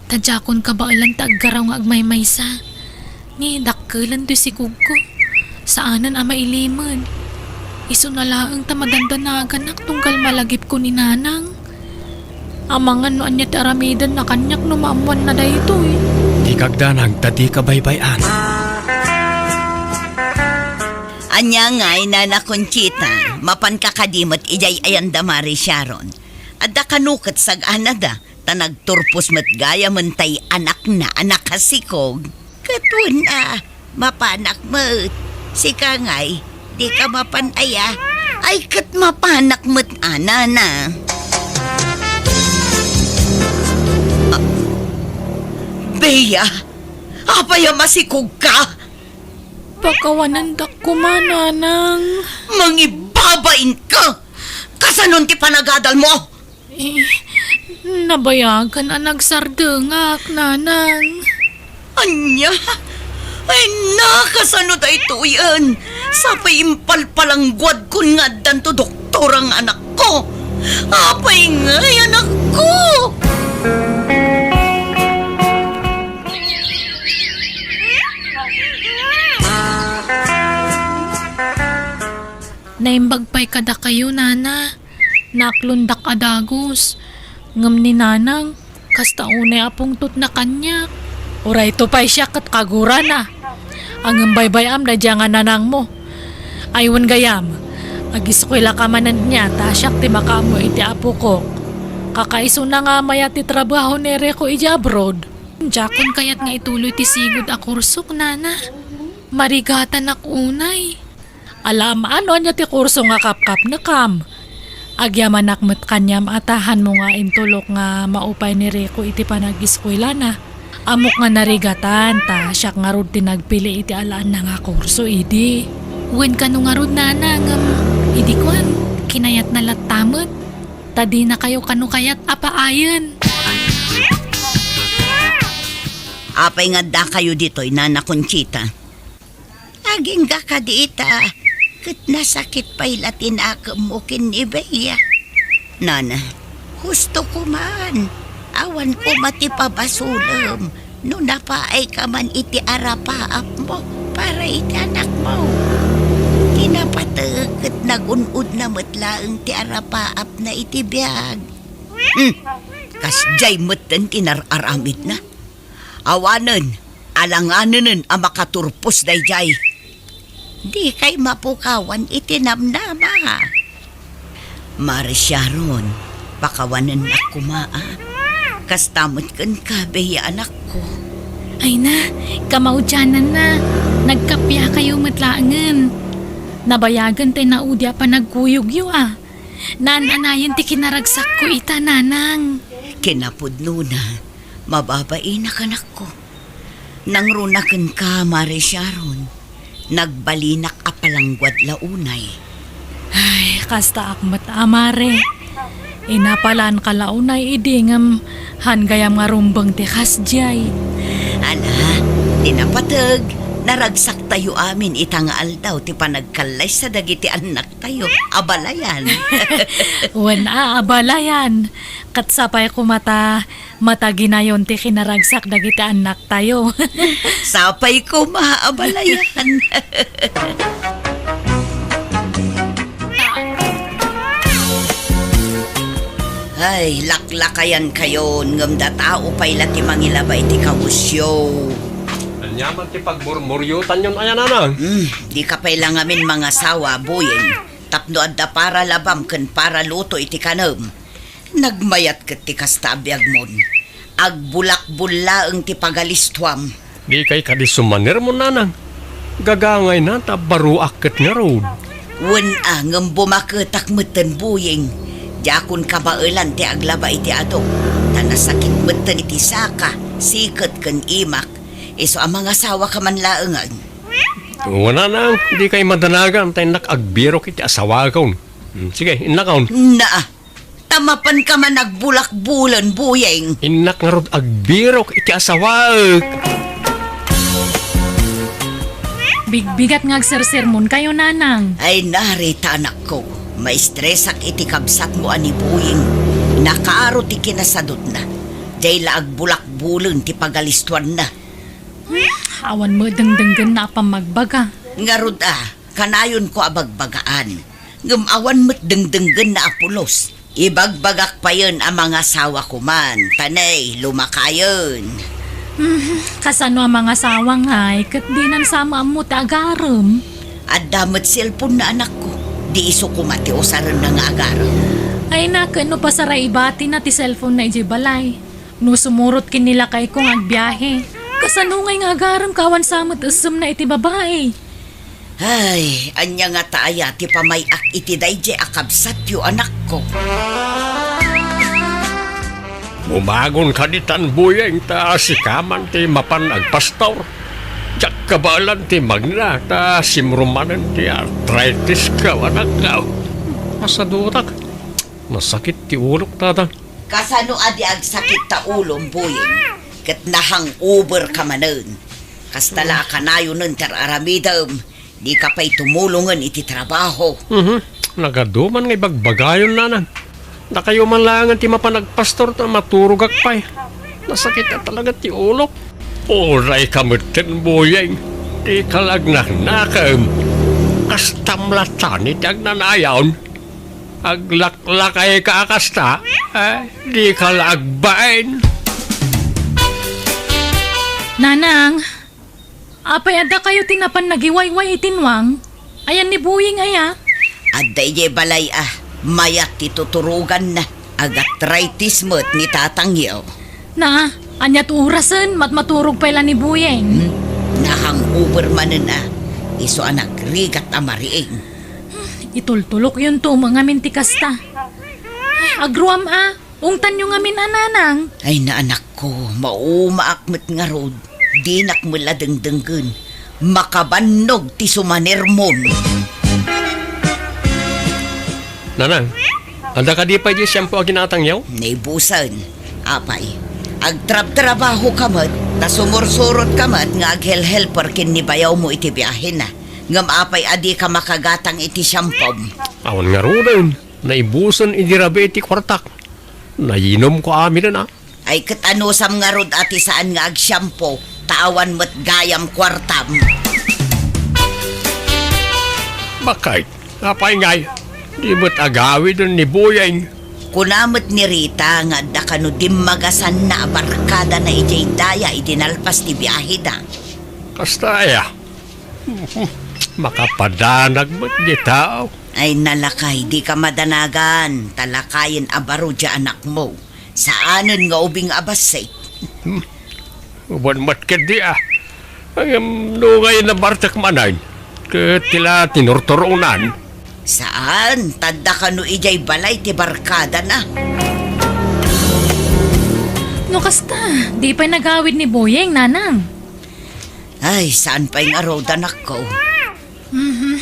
ta diakon kabaelan ta aggaraw nga agmaymaysa. Ni dakkelen ti sikogko. Saanen a mailimed. Isuna laeng ta madandanaganak tunggal malagipko ni Nanang. Amangan no ania ti aramidenna kaniak no maammoanna daytoy. Dika agdanag ta dika baybay-an. Ania ngay, Nana Conchita, mapanka kadi met idiay ayanda, Mare Sharon? Adda kano ket sag-anada, ta nagturpos met gayamen tay anakna a nakasikog. Ket wen a, mapanak met. Sika ngay, dika mapan aya? Ay, ket mapanak met a, Nana. Ah, Bea, apay a masikogka? Pakawanendak koma, Nanang. Mangibabainka! Kasanon ti panagadalmo? Eh, nabayagan a nagsardengak, Nanang. Ania? Ay, na, kasano daytoyen? Sapay impalpalangguadkon nga addanto doktora nga anakko. Apay ngay, anakko? Naimbag pay kadakayo, Nana. Naaklondak a dagus. Ngem ni Nanang, kasta unay a pungtotna kaniak. Urayto pay siak ket kagurana. Ngem baybay-am daydiay nga nanangmo. Ay wen gayam, agiskuelaka manen nia ta siak ti makaammo iti apokok. Kakaisuna nga mayat ti trabaho ni Rico idiay abroad. Diakon kayat nga ituloy ti sigud a kursok, Nana. Marigatanak unay. Alaam no ania ti kurso nga kapkapnekam. Agyamanak met kaniam a ta hanmo nga intulok nga maupay ni Rico iti panagiskuelana. Ammok nga narigatan, ta siak ngarud ti nagpili iti alaanna nga kurso idi. Wen kano ngarud, Nana, ngem idi kuan, kinayatna latta met. Ta dinakayo kano kayat a paayen. Apay nga addakayo ditoy, Nana Conchita? Agingga kadi ita, ket nasakit pay la ti nakemmo ken ni Bea. Nana, husto koman, awan koma ti pabasolem no napaayka man iti arapaapmo para iti anakmo. Ti napateg ket nagun-odna met laeng ti arapaapna iti biag. Hmm, kasdiay metten ti nar-aramidna. Awanen, alanganenen a makaturpos daydiay. Dikay mapukawan iti namnama. Mare Sharon, pakawanennak koma, a. Kasta met kenka, Bea anakko. Ay na, kamaudiananna, nagkapiakayo met laengen. Nabayagen ti naudi a panagkuyogyo, a. Naan-anayen ti kinaragsakko ita, Nanang. Kinapudnona, mababain a kanakko. Nangruna kenka, Mare Sharon. Nagbalinak a palangguad la unay. Ay, kastaak met a, Mare. Inapalanka la unay idi ngem han gayam nga rumbeng ti kasdiay. Ala, ti napateg, naragsaktayo amin ita nga aldaw ti panagkallaysa dagiti annaktayo. Abalayan. Wen a, abalayan. Ket sapay koma ta mataginayon ti kinaragsak dagiti annaktayo. Sapay koma, abalayan. Ay, laklakayankayon, ngem datao pay la ti mangilaba iti kawesyo. Ania man ti pagmurmuriotanyon aya, Nanang? Hmm, dika pay la ngamin mangasawa, Boyeng. Tapno adda para labam ken para luto iti kanem. Nagmayat ket ti kasta a biagmon. Agbulakbul laeng ti pagalistuam. Dikay kadi sumanermon, Nanang. Gagangayna ta baruak ket ngarud. Wen a, ngem bumaketak metten, Boyeng. Diakon kabaelan ti aglaba iti ado. Ta nasakit metten iti saka, siket ken imak. Isu a mangasawaka man laengen. Wen, Nanang, dikay madanagan ta innak agbirok iti asawakon. Hmm, sige, innakon. Naa, ta mapanka man agbulakbulen, Boyeng. Innak ngarud agbirok iti asawaek. Bigbigat nga agsersermonkayo, Nanang. Ay, narita, anakko. Maistresak iti kabsatmo a ni Boyeng. Nakaaro ti kinasadutna. Diay la agbulakbulen ti pagalistuanna. Hmm, awan met dengdenggenna a pammagbaga. Ngarud a, kanayonko a bagbagaan. Ngem awan met dengdenggenna a pulos. Ibagbagak payen a mangasawa koman, ta ne, lumakayen. Hmm, kasano a mangasawa ngay, ket dinan sa maammo ti agarem? Adda met cellphone na anakko, di isu koma ti usarenna nga agarem. Ay na, ket no pasarabatina ti cellphone na idiay balay. No sumurot ken ni lakayko nga agbiahe, kasano ngay nga agarem ka awan sa met essemna iti babai? Ay, ania ngata aya ti pamay-ak iti daydiay a kabsatyo, anakko? Bumagon ka ditan, Boyeng, ta sika man ti mapan agpastor. Diak kabaelan ti magna, ta simrummanen ti arthritis ka, anakko. Masadutak. Nasakit ti ulok, tata. Kasano a di agsakit ta ulom, Boyeng? Ket na-hangover ka manen. Kasta la a kanayonen ti ar-aramidem, dika pay tumulongen iti trabaho. Mhm. Nagadu man nga ibagbagayon, Nanang. Dakayo man laengen ti mapan agpastor ta maturogak pay. Nasakit a talaga ti ulok. Uray ka metten, Boyeng. Dika la agnaknakem. Kastam latta ti agnanayon. Aglaklakay ka a kasta, eh, dika la agbain. Nanang, apay adda kayo ti napan nagiwayway iti nuang? Ayan ni Boyeng aya? Adda idiay balay a, mayat ti tuturoganna. Agarthritis met ni tatangyo. Na, aniat urasen, matmaturog pay la ni Boyeng? Hmm? Na-hangover manen a, isu a nagrigat a mariing. Itultulokyonto met ngamin ti kasta. Agruam a, ungtanyo ngamin a, Nanang. Ay, naanakko, maumaak met ngarud. Dinak met la dengdenggen. Makabannog ti sumanermon. Nanang, adda kadi pay diay shampoo a ginatangyo? Naibusen. Apay, agtrabtrabaho ka met, ta sumursurot ka met nga aghelhelper ken ni bayawmo iti biahena. Ngem apay a dika makagatang iti shampoo? Awan ngaruden, naibusen idi rabii ti kuartak. Nayinomko aminen a. Ay, ket anusam ngarud a ti saan nga agshampoo, ta awan met gayam kuartam? Bakit? Apay ngay, di met agawiden ni Boyeng? Kuna met ni Rita nga adda kano dimmagasanna a barkadana idiay daya idi nalpas ti biaheda. Kasta aya? Makapadanag met di tao. Ay, nalakay, dika madanagan, ta lakayen a baro diay anakmo. Saanen nga ubing a bassit. Wen met ketdi a. Ngem no ngay nabartek manen, ket ti la tinurturonan. Saan, ta adda kano idiay balay ti barkadana. No kasta, di pay nagawid ni Boyeng, nanang. Ay, saan pay ngarud, anakko? Mhm.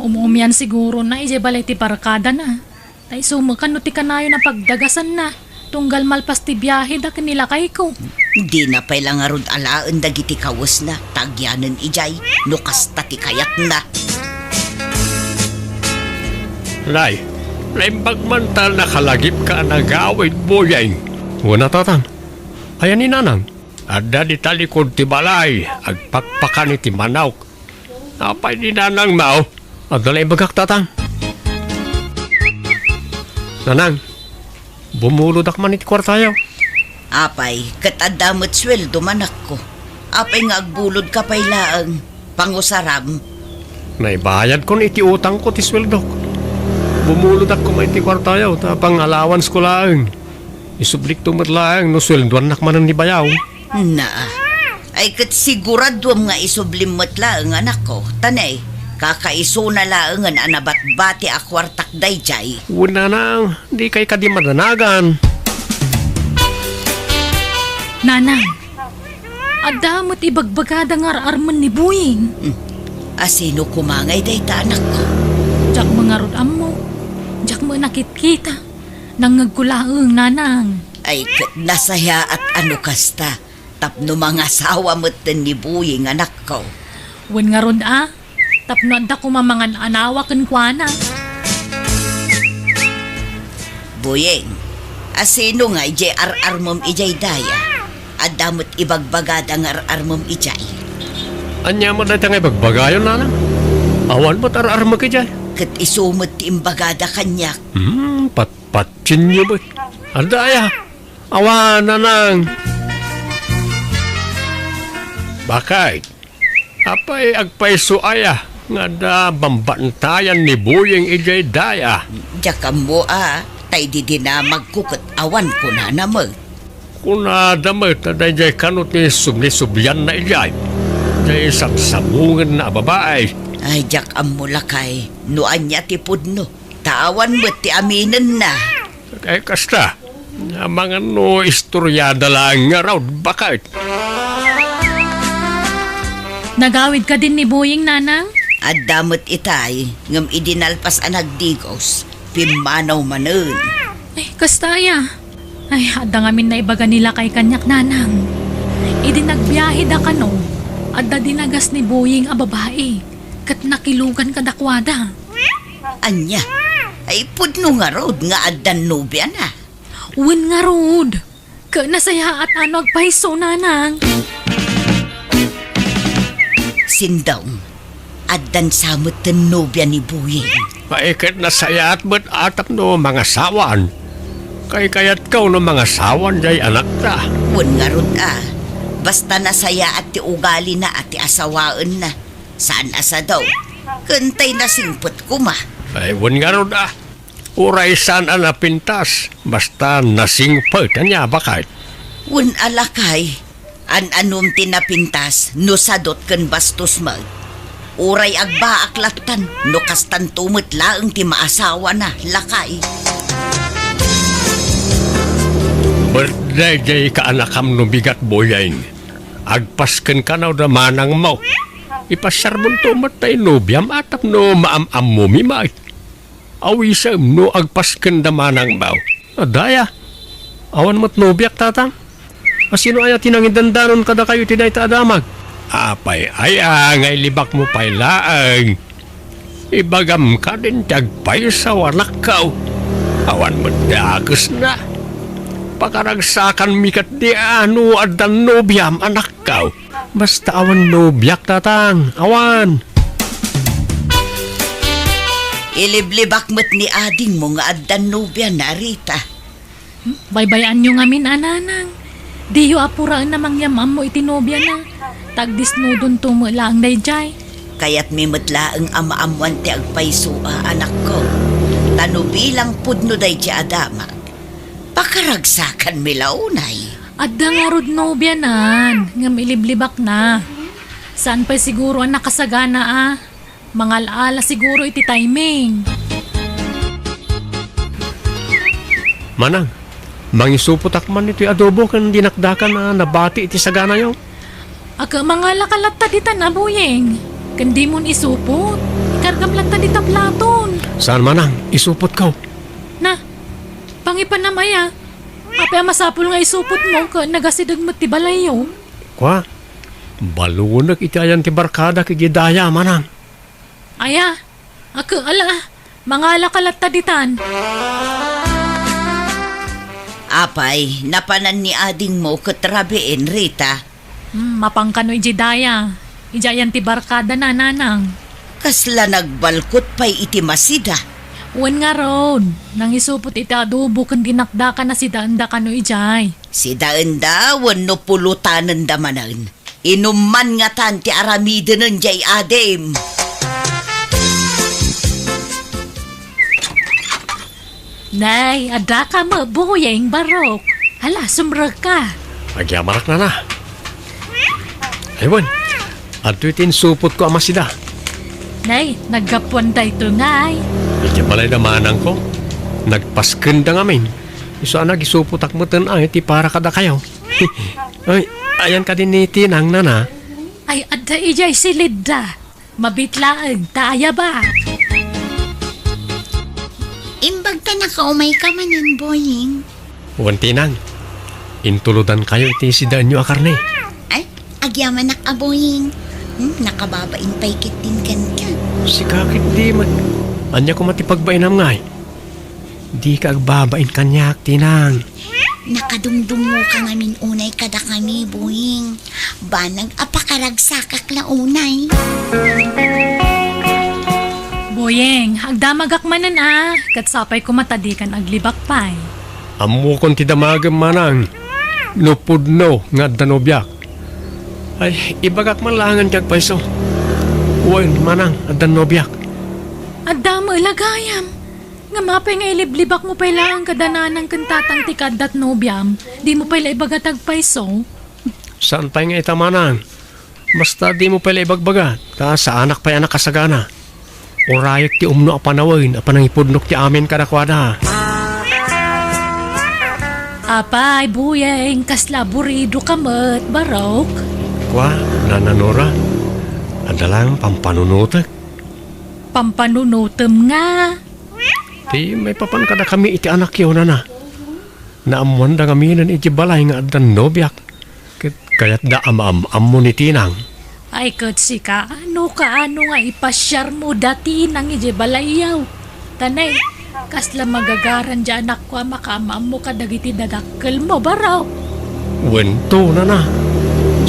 Umumian siguro na idiay balay ti barkadana. Ta isu met kano ti kanayon a pagdagasanna, tunggal malpas ti biaheda ken ni lakayko. Dina pay la ngarud alaen dagiti kawesna, ta agyanen idiay, no kasta ti kayatna. Nay, naimbag man ta nakalagipka a nagawid, Boyeng. Wen a, tatang. Aya ni nanang? Adda dita likud ti balay, agpakpakan iti manok. Apay ni nanangmo? Adda la ibagak, tatang. Nanang, bumulodak man iti kuartayo. Apay, ket adda met sueldo, anakko. Apay nga agbulodka pay laeng? Pangusaram. Naibayadkon iti utangko ti sueldok. Bumulodak koma iti kuartayo, ta pang-allowance ko laeng. Isublikto met laeng no sueldoannak manen ni bayaw. Na. Ay, ket siguraduem nga isublim met laeng, anakko. Ta ne, kakaisuna laengen a nabatbati a kuartak daydiay. Wen, nanang, dikay kadi madanagan. Nanang, adda met ibagbagada nga ar-armen ni Boyeng. Hmm. Asino koma ngay dayta, anakko? Diak met ngarud ammo. Diak met nakitkita. Nangngegko laeng, nanang. Ay, ket nasayaat a no kasta. Tapno mangasawa metten ni Boyeng, anakko. Wen ngarud a, tapno adda koma mangan-anawa kenkuana. Boyeng, asino ngay diay ar-armem idiay daya? Adda met ibagbagada nga ar-armem idiay. Ania met dayta nga ibagbagayo, nanang? Awan met ar-armek idiay. Ket isu met ti imbagada kaniak. Hmm, patpatinyo met. Adda aya? Awan, nanang. Bakit? Apay agpayso aya nga adda bambantayan ni Boyeng idiay daya? Diak ammo a, ta idi dinamagko ket awan kunana met. Kunada met a daydiay kano ti subli-sublianna idiay. Diay sabsabongenna a babai. Ay, diak ammo, lakay, no ania ti pudno. Ta awan met ti aminenna. Ay, kasta. Amangan no istoriada laeng ngarud, baket. Nagawid kadin ni Boyeng, nanang? Adda met itay, ngem idi nalpas a nagdigos, pimmanaw manen. Ay, kasta aya. Ay, adda ngamin naibaga ni lakay kaniak, nanang. Idi nagbiaheda kano, adda dinagas ni Boyeng a babai, ket nakilugan kadakuada. Ania? Ay, pudno ngarud nga addan nobiana? Wen ngarud. Ket nasayaat a no agpayso, nanang. Sindong, addan sa metten nobia ni Boyeng. Ay, ket nasayaat met a tapno mangasawan. Kaykayatko no mangasawan diay anakta. Wen ngarud a, basta nasayaat ti ugalina a ti asawaenna. Saan a sado. Ket tay nasingpet koma. Ay, wen ngarud a. Uray saan a napintas, basta nasingpet, ania, baket? Wen a, lakay, an-anom ti napintas no sadot ken bastos met. Uray agbaak lattan no kastanto met laeng ti maasawana, lakay. Birthday diay kaanakam no bigat, Boyeng. Agpasken kano da manangmo. Ipasiarbonto met tay nobiam a tapno maam-ammomi met. Awisem no agpasken da manangmo. Adda aya? Awan met nobiak, tatang. Asino aya ti nangidandanon kadakayo iti dayta a damag? Apay aya nga ilibakmo pay laeng? Ibagam kadin ti agpayso, anakko. Awan met dakesna. Pakaragsakanmi ketdi a no addan nobiam, anakko. Basta awan nobiak, tatang. Awan. Iliblibak met ni adingmo nga addan nobiana, Rita. Hmm? Baybay-anyo ngamin a, nanang. Diyo apuraen a mangyam-ammo iti nobiana. Ta agdesnudonto met laeng daydiay. Kayatmi met laeng a maammoan ti agpayso a, anakko. Ta no bilang pudno daydiay a damag, pakaragsakanmi la unay. Adda ngarud nobianan, ngem iliblibakna. Saan pay siguro a nakasagana a. Mangal-ala siguro iti timing. Manang, mangisupotak man itoy adobo ken dinakdakan a nabati iti saganayo. Aga, mangalaka latta ditan a Boyeng. Ken dimon isupot. Ikargam latta dita platon. Saan, Manang, isupotko. Na, pangipanam aya. Apay a masapul nga isupotmo ket nagasideg met ti balayyo? Kua, balunek iti ayan ti barkadak idiay daya, Manang. Aya, aga, ala, mangalaka latta ditan. Apay, napanan ni adingmo ket rabiin, Rita? Hmm, mapan kano idiay daya. Idiay ayan ti barkadana, Nanang. Kasla nagbalkot pay iti masida? Wen ngarud, nangisupot iti adobo ken dinakdakan a sidaenda kano idiay. Sidaenda wenno pulotanenda manen? Inumman ngatan ti aramidenen diay adim. Nay, adda ka met, Boyeng, barok. Hala, sumrekka. Agyamanak, Nana. Ay, wen, adtoy ti insupotko a masida. Nay, naggapuan daytoy ngay. Idiay balayda manangko. Nagpaskenda ngamin. Isu a nagisupotak meten ay ti para kadakayo. Ay, ayan kadi ni Tinang, Nana? Ay, adda idiay silidda. Mabit laeng, ta aya ba? Imbag ta nakaumayka manen, Boying. Wen, Tinang, intulodankayo iti sidaenyo a karne. Ay, agyamanak a Boying. Hmm, nakababain pay ketdin kenka. Sika ketdi met. Ania koma ti pagbainam ngay? Dika agbabain kaniak, Tinang. Nakadungdungngoka ngamin unay kadakami, Boying. Banag a pakaragsakak la unay. Boying, agdamagak manen a, ket sapay koma ta dikan aglibak pay. Ammokon ti damagem, Manang. No pudno nga adda nobiak. Ay, ibagak man laengen ti agpayso. Wen, Manang, addan nobiak. Adda met la gayam. Ngem apay nga iliblibakmo pay laeng kada nanang ken tatang ti kaaddat nobiam? Dimo pay la ibaga ti agpayso? Saan pay nga ita, Manang? Basta dimo pay la ibagbaga, ta saanak pay a nakasagana. Urayek ti umno a panawen a panangipudnok ti amin kadakuada. Apay, Boying, kasla aburidoka met, barok? Kua, Nana Nora, adda laeng pampanunotek. Pampanunotem nga? Ti maipapan kadakami iti anakyo, Nana. Naammoanda ngaminen iti balay nga addan nobiak. Ket kayatda a maam-ammo ni Tinang. Ay, ket sika, no kaano nga ipasiarmo da Tinang idiay balayyo? Ta nay, kasla magagaran diay anakko a makaam-ammo kadagiti dadakkelmo, barok? Wen to, Nana.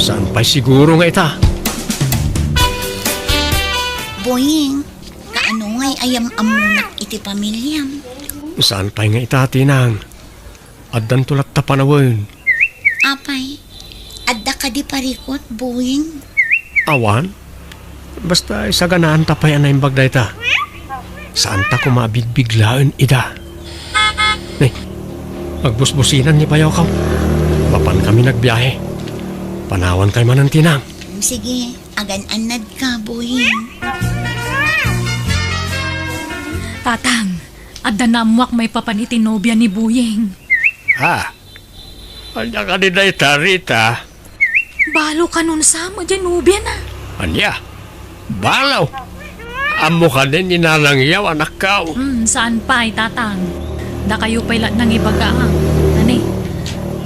Saan pay siguro nga ita? Boying, kaano ngay a yam-ammonak iti pamiliam? Saan pay nga ita, Tinang? Addanto latta panawen. Apay, adda kadi parikut, Boying? Awan. Basta isaganaanta pay a naimbag dayta. Saanta koma a bigbiglaen ida. Ni, agbusbusinan ni Payokaw. Mapan kami nagbiahe. Panawan kay manen, Tinang. Sige, agan-annad ka, Boying. Tatang, adda naammoak maipapan iti nobia ni Boying. Ha? Ania kadi dayta, Rita? Balo kanon sa met diay nobiana. Ania? Balo? Ammo kadi ni Nanang Yaw, anakko? Hmm, saan pay, Tatang. Dakayo pay la nangibaga, a. Ani,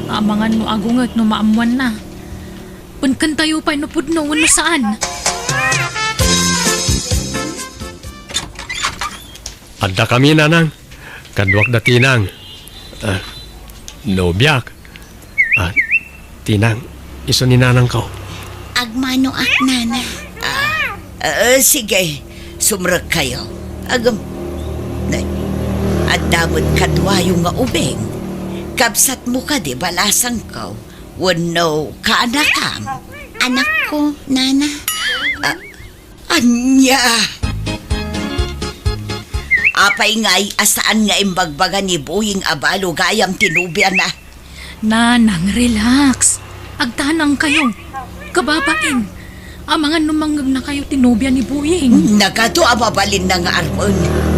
amangan no agunget no maammoanna. Penkentayo pay no pudno wenno saan. Adda kami, Nanang. Kaduak da Tinang. Ah, nobiak. Ah, Tinang, isu ni Nanangko. Agmanoak, Nana. Ah, ah, sige, sumrekkayo. Agam, nay, adda met kaduayo nga ubing. Kabsatmo kadi balasangko wenno kaanakam? Anakko, Nana. Ah, Ania? Apay ngay a saan nga imbagbaga ni Boying a balo gayam ti nobiana? Nanang, relax. Agtanangkayo. Kababain. Amangan no mangngegnakayo ti nobia ni Boying. Nagadu a mabalinna nga armen.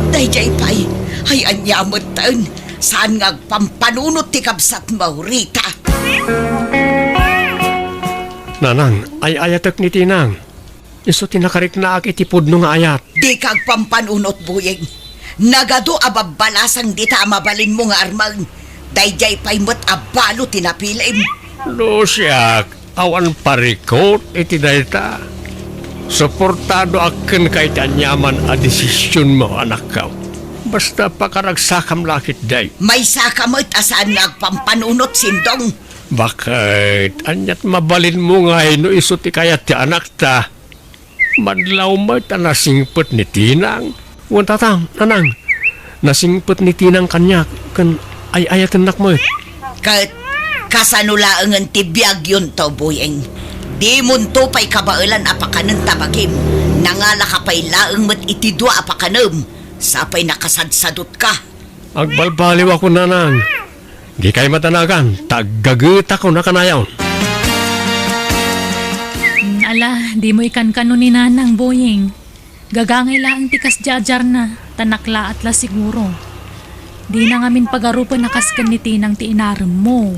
Daydiay pay. Ay, ania metten. Saan nga agpampanunot ti kabsatmo, Rita? Nanang, ay-ayatek ni Tinang. Isu ti nakariknaak iti pudno nga ayat. Dika agpampanunot, Boyeng. Nagadu a babbalasang dita a mabalinmo nga armen. Daydiay pay met a balo ti napilim. No siak, awan parikut iti dayta. Suportadoak kenka iti aniaman a desisionmo, anakko. Basta pakaragsakam la ketdi. Maysaka met a saan nga agpampanunot, Sindong. Baket, aniat mabalinmo ngay no isu ti kayat ti anakta? Madlaw met a nasingpet ni Tinang. Wen, Tatang, Nanang, nasingpet ni Tinang kaniak, ken ay-ayatennak met. Ket kasano laengen ti biagyonto, Boyeng? Dimonto pay kabaelan a pakanen ta bagim. Nangalaka pay laeng met iti dua a pakanem. Sapay nakasadsadutka. Agbalbaliwakon, Nanang. Dikay madanagan, ta aggagetakon a kanayon. Mm, ala, dimo ikankano ni Nanang, Boyeng. Gagangay laeng ti kasdiadiarna, ta naklaat la siguro. Dina ngamin pagarupen a kas ken ni Tinang ti inaremmo.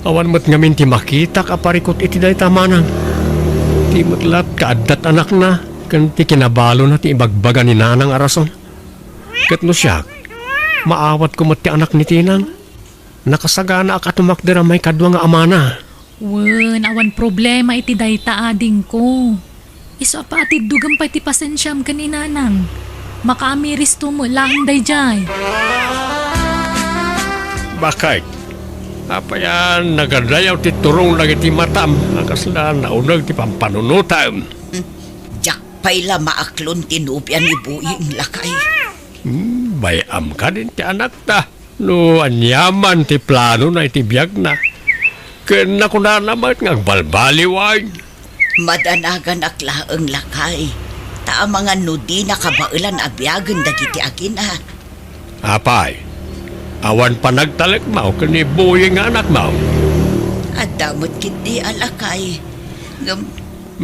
Awan met ngamin ti makitak a parikut iti dayta, Manang. Ti met latta kaaddat anakna, ken ti kinabalona ti ibagbaga ni Nanang a rason. Ket no siak, maawatko met ti anak ni Tinang. Nakasaganaak a tumakder a maikadua nga amana. Wen, awan problema iti dayta, adingko. Isu a paatiddogem pay ti pasensiam ken ni Nanang. Makaamiristo met laeng daydiay. Baket, apay a nagadayaw ti turong dagiti matam a kasla nauneg ti pampanunotam? Hmm, diak pay la maaklon ti nobia ni Boyeng, lakay. Hmm, bay-am kadin ti anakta. No aniaman ti planona iti biagna, ken nakunana met nga agbalbaliwen. Madanaganak laeng, lakay, ta amangan no dina kabaelan a biagen dagiti agina. Apay, awan panagtalekmo ken ni Boyeng nga anakmo? Adda met ketdi a lakay. Ngem,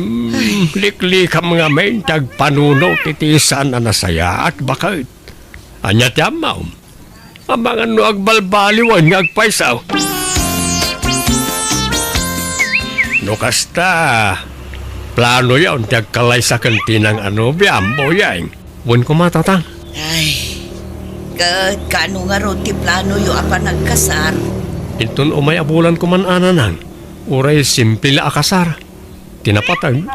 hmm, liklikam ngamin ti agpanunot iti saan a nasayaat, baket. Ania ti ammom? Amangan no agbalbaliwen nga agpayso. No kasta, planoyon ti agkalaysa ken Tinang a nobiam, Boyeng. Wen koma, Tatang. Ay, ket kaano ngarud ti planoyo a panagkasar? Inton umay a bulan koman a, Nanang, uray simple la a kasar. Ti napateg,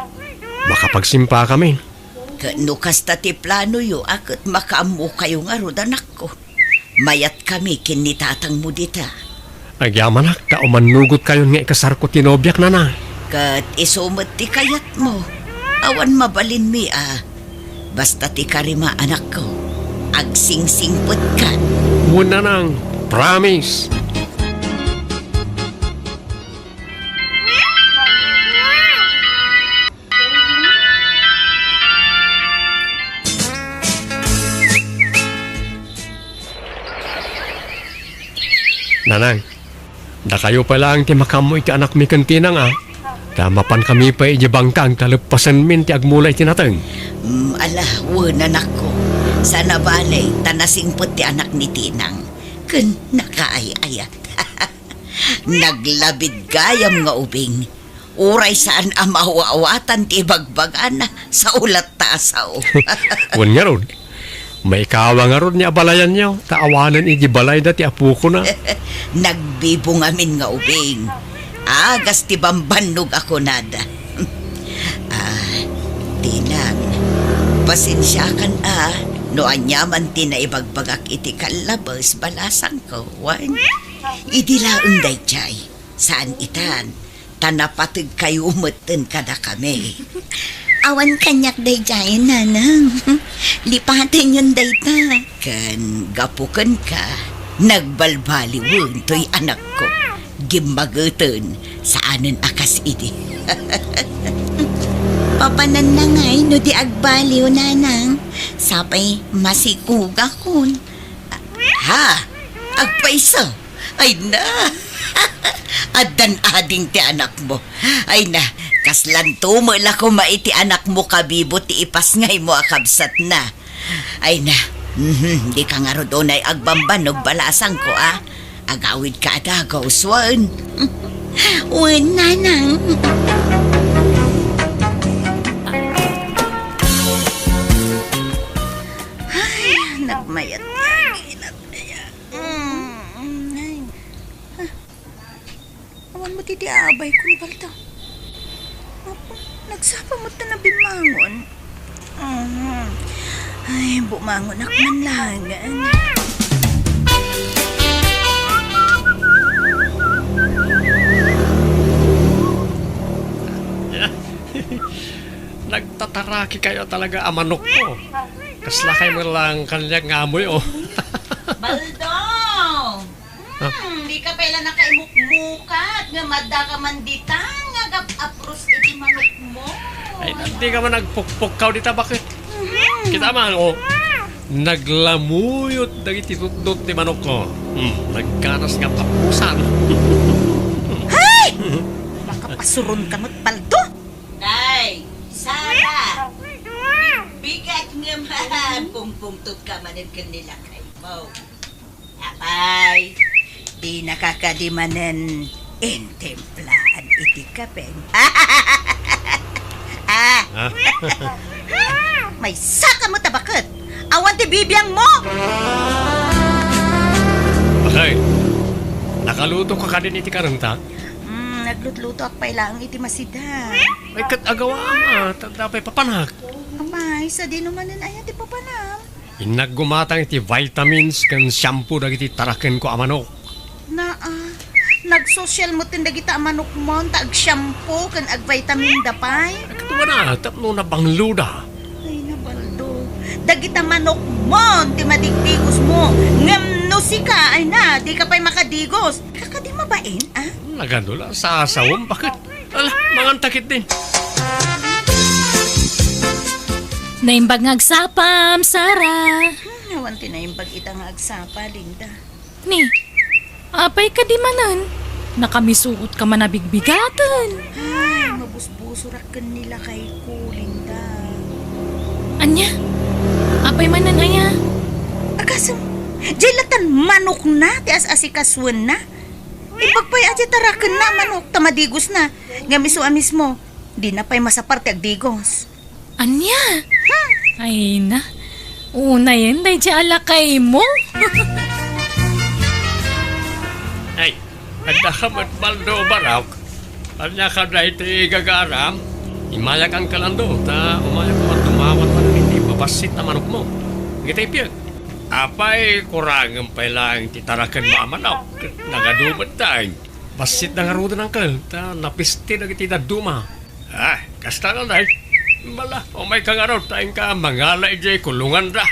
makapagsimpakamin. Ket no kasta ti planoyo a ket makaammokayo ngarud, anakko, mayatkami ken ni tatangmo dita. Agyamanak ta umannugotkayon nga ikasarko ti nobiak, Nanang. Ket isu met ti kayatmo. Awan mabalinmi a. Basta ti karima, anakko, agsingsingpetka. Wen, Nanang. Promise. Nanang, dakayo pay laeng ti makaammo iti anakmi ken Tinang a. Ta mapankami pay idiay bangkang ta leppasenmin ti agmula iti nateng. Mm, ala, wen, anakko. Saan a bale, ta nasingpet ti anak ni Tinang. Ken nakaay-ayat. Naglabid gayam nga ubing. Uray saan a maaw-awatan ti ibagbagana, sao latta a sao. Wen ngarud, maikawa ngarud ni abalayanyo, ta awanen idi balayda ti apokona. Nagbibungamin nga ubing. Agas ti bambannog a kunada. Ah, Tinang, pasensiakan a, no aniaman ti naibagbagak iti kallabes, balasangko, wen? Idi laeng daydiay, saan itan, ta napategkayo metten kadakami. Awan kaniak daydiay, Nanang. Lipatenyon dayta. Ken gapu kenka, nagbalbaliwen toy anakko. Gimmageten, saanen a kas idi. Papananna ngay no di agbaliw, Nanang. Sapay masikugakon. Ha? Agpayso? Ay na! Addan ading ti anakmo. Ay na, kaslanto met la koma iti anakmo, kabibo, ti ipasngaymo a kabsatna. Ay na, Mhm, dika ngarud unay agbambannog balasangko, a. Agawidka a dagus, wen. Wen, nanang. Ay, nagmayat nga agilat kaya. Mm, ay. Awan met iti abayko ni Baldo. Apo, nagsapa met ta nabimmangon. Mhm. Ay, bumangonak man laeng. Nagtataraki kayo talaga a manokko. Kasla kay lang kaniak nga amoy, oh. Baldo! Ah. Hmm, di ka pay la nakaimukmukat nga madda ka man dita nga agap-apros iti manokmo. Ay, di ka man nagpukpukkaw dita, baket? Mhm. Kita man, oh. Naglamuyot dagiti tutdot ti manokko. Hmm, nagkanas nga papusan. Hay! Makapasuron ka met, Baldo. Nay, Sara, bigat nga man, pungpungtot ka manen ken ni lakaymo. Apay, dinaka kadi manen intimplaan iti kape? Ah! Ah. Maysa ka met a baket. Awan ti bibiangmo. Ay, nakaluto ka kadin iti karenta? Mm, naglutlutoak pay laeng iti masida. Ay, ket agawa, ama, ta-, ta pay papanak. Apay, sadino manen aya ti papanam? Innak gumatang iti vitamins ken shampoo dagiti tarakenko a manok. Naa, nagsosyal metten dagita a manokmon ta agshampoo ken agvitaminda pay. Ay, ket wana, tapno nabangloda. Ay, na, Baldo. Dagita manokmon ti madigdigosmo. Ngem no sika, ay na, dika pay makadigos. Kakadi mabain, a? Nagano la, sasawem, baket? Ala, manganta ketdi. Naimbag nga agsapam, Sara. Hmm, awan ti naimbag ita nga agsapa, Linda. Ni, apay kadi manen? Nakamisuot ka man a bigbigaten. Ay, mabusbusorak ken ni lakayko, Linda. Ania? Apay manen aya? Agasem, diay latan manokna ti as-asikasuenna. Imbag pay a diay tarakenna a manok ta madigosna. Ngem isu a mismo, dina pay masapar ti agdigos. Ania? Ay na, unayen daydiay a lakaymo. Ay, adda ka met, Baldo, barok. Ania kadi ti gagaram? Imayak, Uncle Ando, ta umayak man dumawat manen iti babassit a manokmo. Dagiti piek. Apay, kurangem pay laeng ti tarakenmo a manok. Nagadu met dayta. Bassitda ngaruden, Uncle, ta napiste dagiti dadduma. Ah, kasta ngay. Bala, umayka ngarud ta inka mangala idiay kulonganda.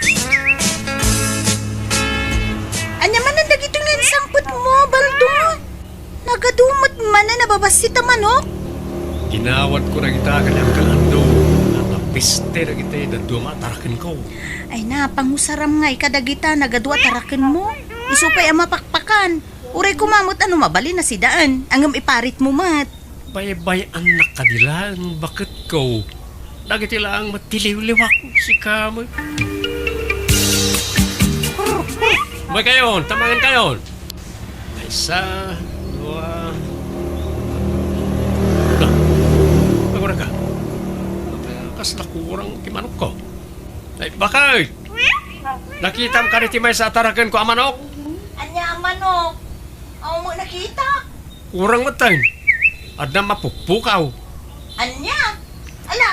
Ania manen dagitoy nga insangpetmo, Baldo? Nagadu met manen a babassit a manok? Dinawatko dagita ken ni Uncle Ando. Napiste dagiti dadduma a tarakenko. Ay na, pangusaram ngay kadagita nagadu a tarakenmo. Isu pay a mapakpakan. Uray koma met a no mabalin a sidaen, ngem iparitmo met. Baybay-annak kadi laeng, baketko. Dagiti laeng met ti liwliwak, sika met. Umaykayon, ta mangankayon. Maysa, dua. Na, agurayka. Kasla kurang ti manokko. Ay, baket! Nakitam kadi ti maysa a tarakenko a manok? Ania a manok? Awan met nakita. Kurang met dayta. Adda mapukpukaw. Ania? Ala,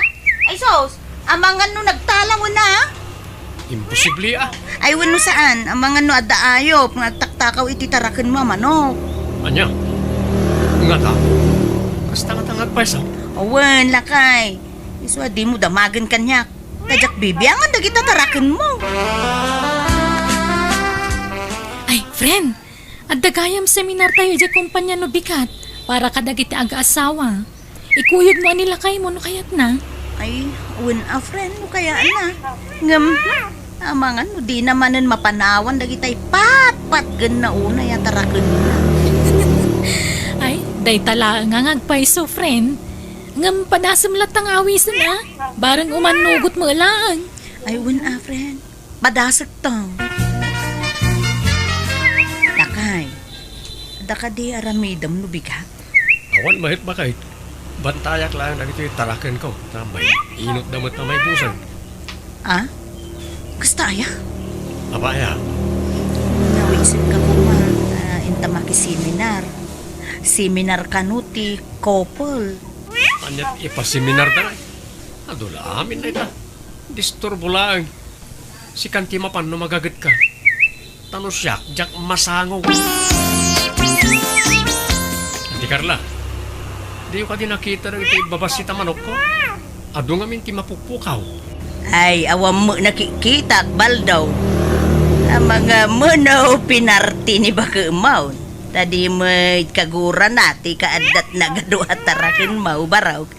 ay sus, amangan no nagtalaw na? Imposible, a. Ay, wenno saan, amangan no adda ayop nga agtaktakaw iti tarakenmo a manok. Ania? Ngata? Kasta ngata nga agpayso? Awan, lakay. Isu a dimo damagen kaniak. Ta diak bibiangan dagita tarakenmo. Ay, friend, adda gayam seminartayo idiay kompania no bigat para kadagiti agaasawa. Ikuyogmo a ni lakaymo no kayatna. Ay, wen a, friend, no kayatna. Ngem, hmm, amangan no dina manen mapanawan dagitay patpatgenna unay a tarakenna. Ay, dayta laeng nga agpayso, friend. Ngem padasem latta nga awisen, a. Bareng umannugotmo laeng. Ay, wen a, friend. Padasekto. Lakay, adda kadi aramidem no bigat? Awan met, bakay. Bantayak laeng dagitoy tarakenko, ta mainutda met a maibusan. Ah? Kasta aya? Apay aya? Nawisenka koma, ah, inta makiseminar. Seminar kano ti couple. Ania't ipaseminarda ngay? Adu la amin dayta. Disturbo laeng. Sikan ti mapan no magagetka. Ta no siak, diak masangog. Ate Carla, diyo kadi nakita dagiti babassit a manokko? Adu ngamin ti mapukpukaw. Ay, awan met nakikitak, Baldaw. Amangan met no pinarti ni bakemon. Ta di met kagurana ti kaaddat nagadu a tarakenmo, barok.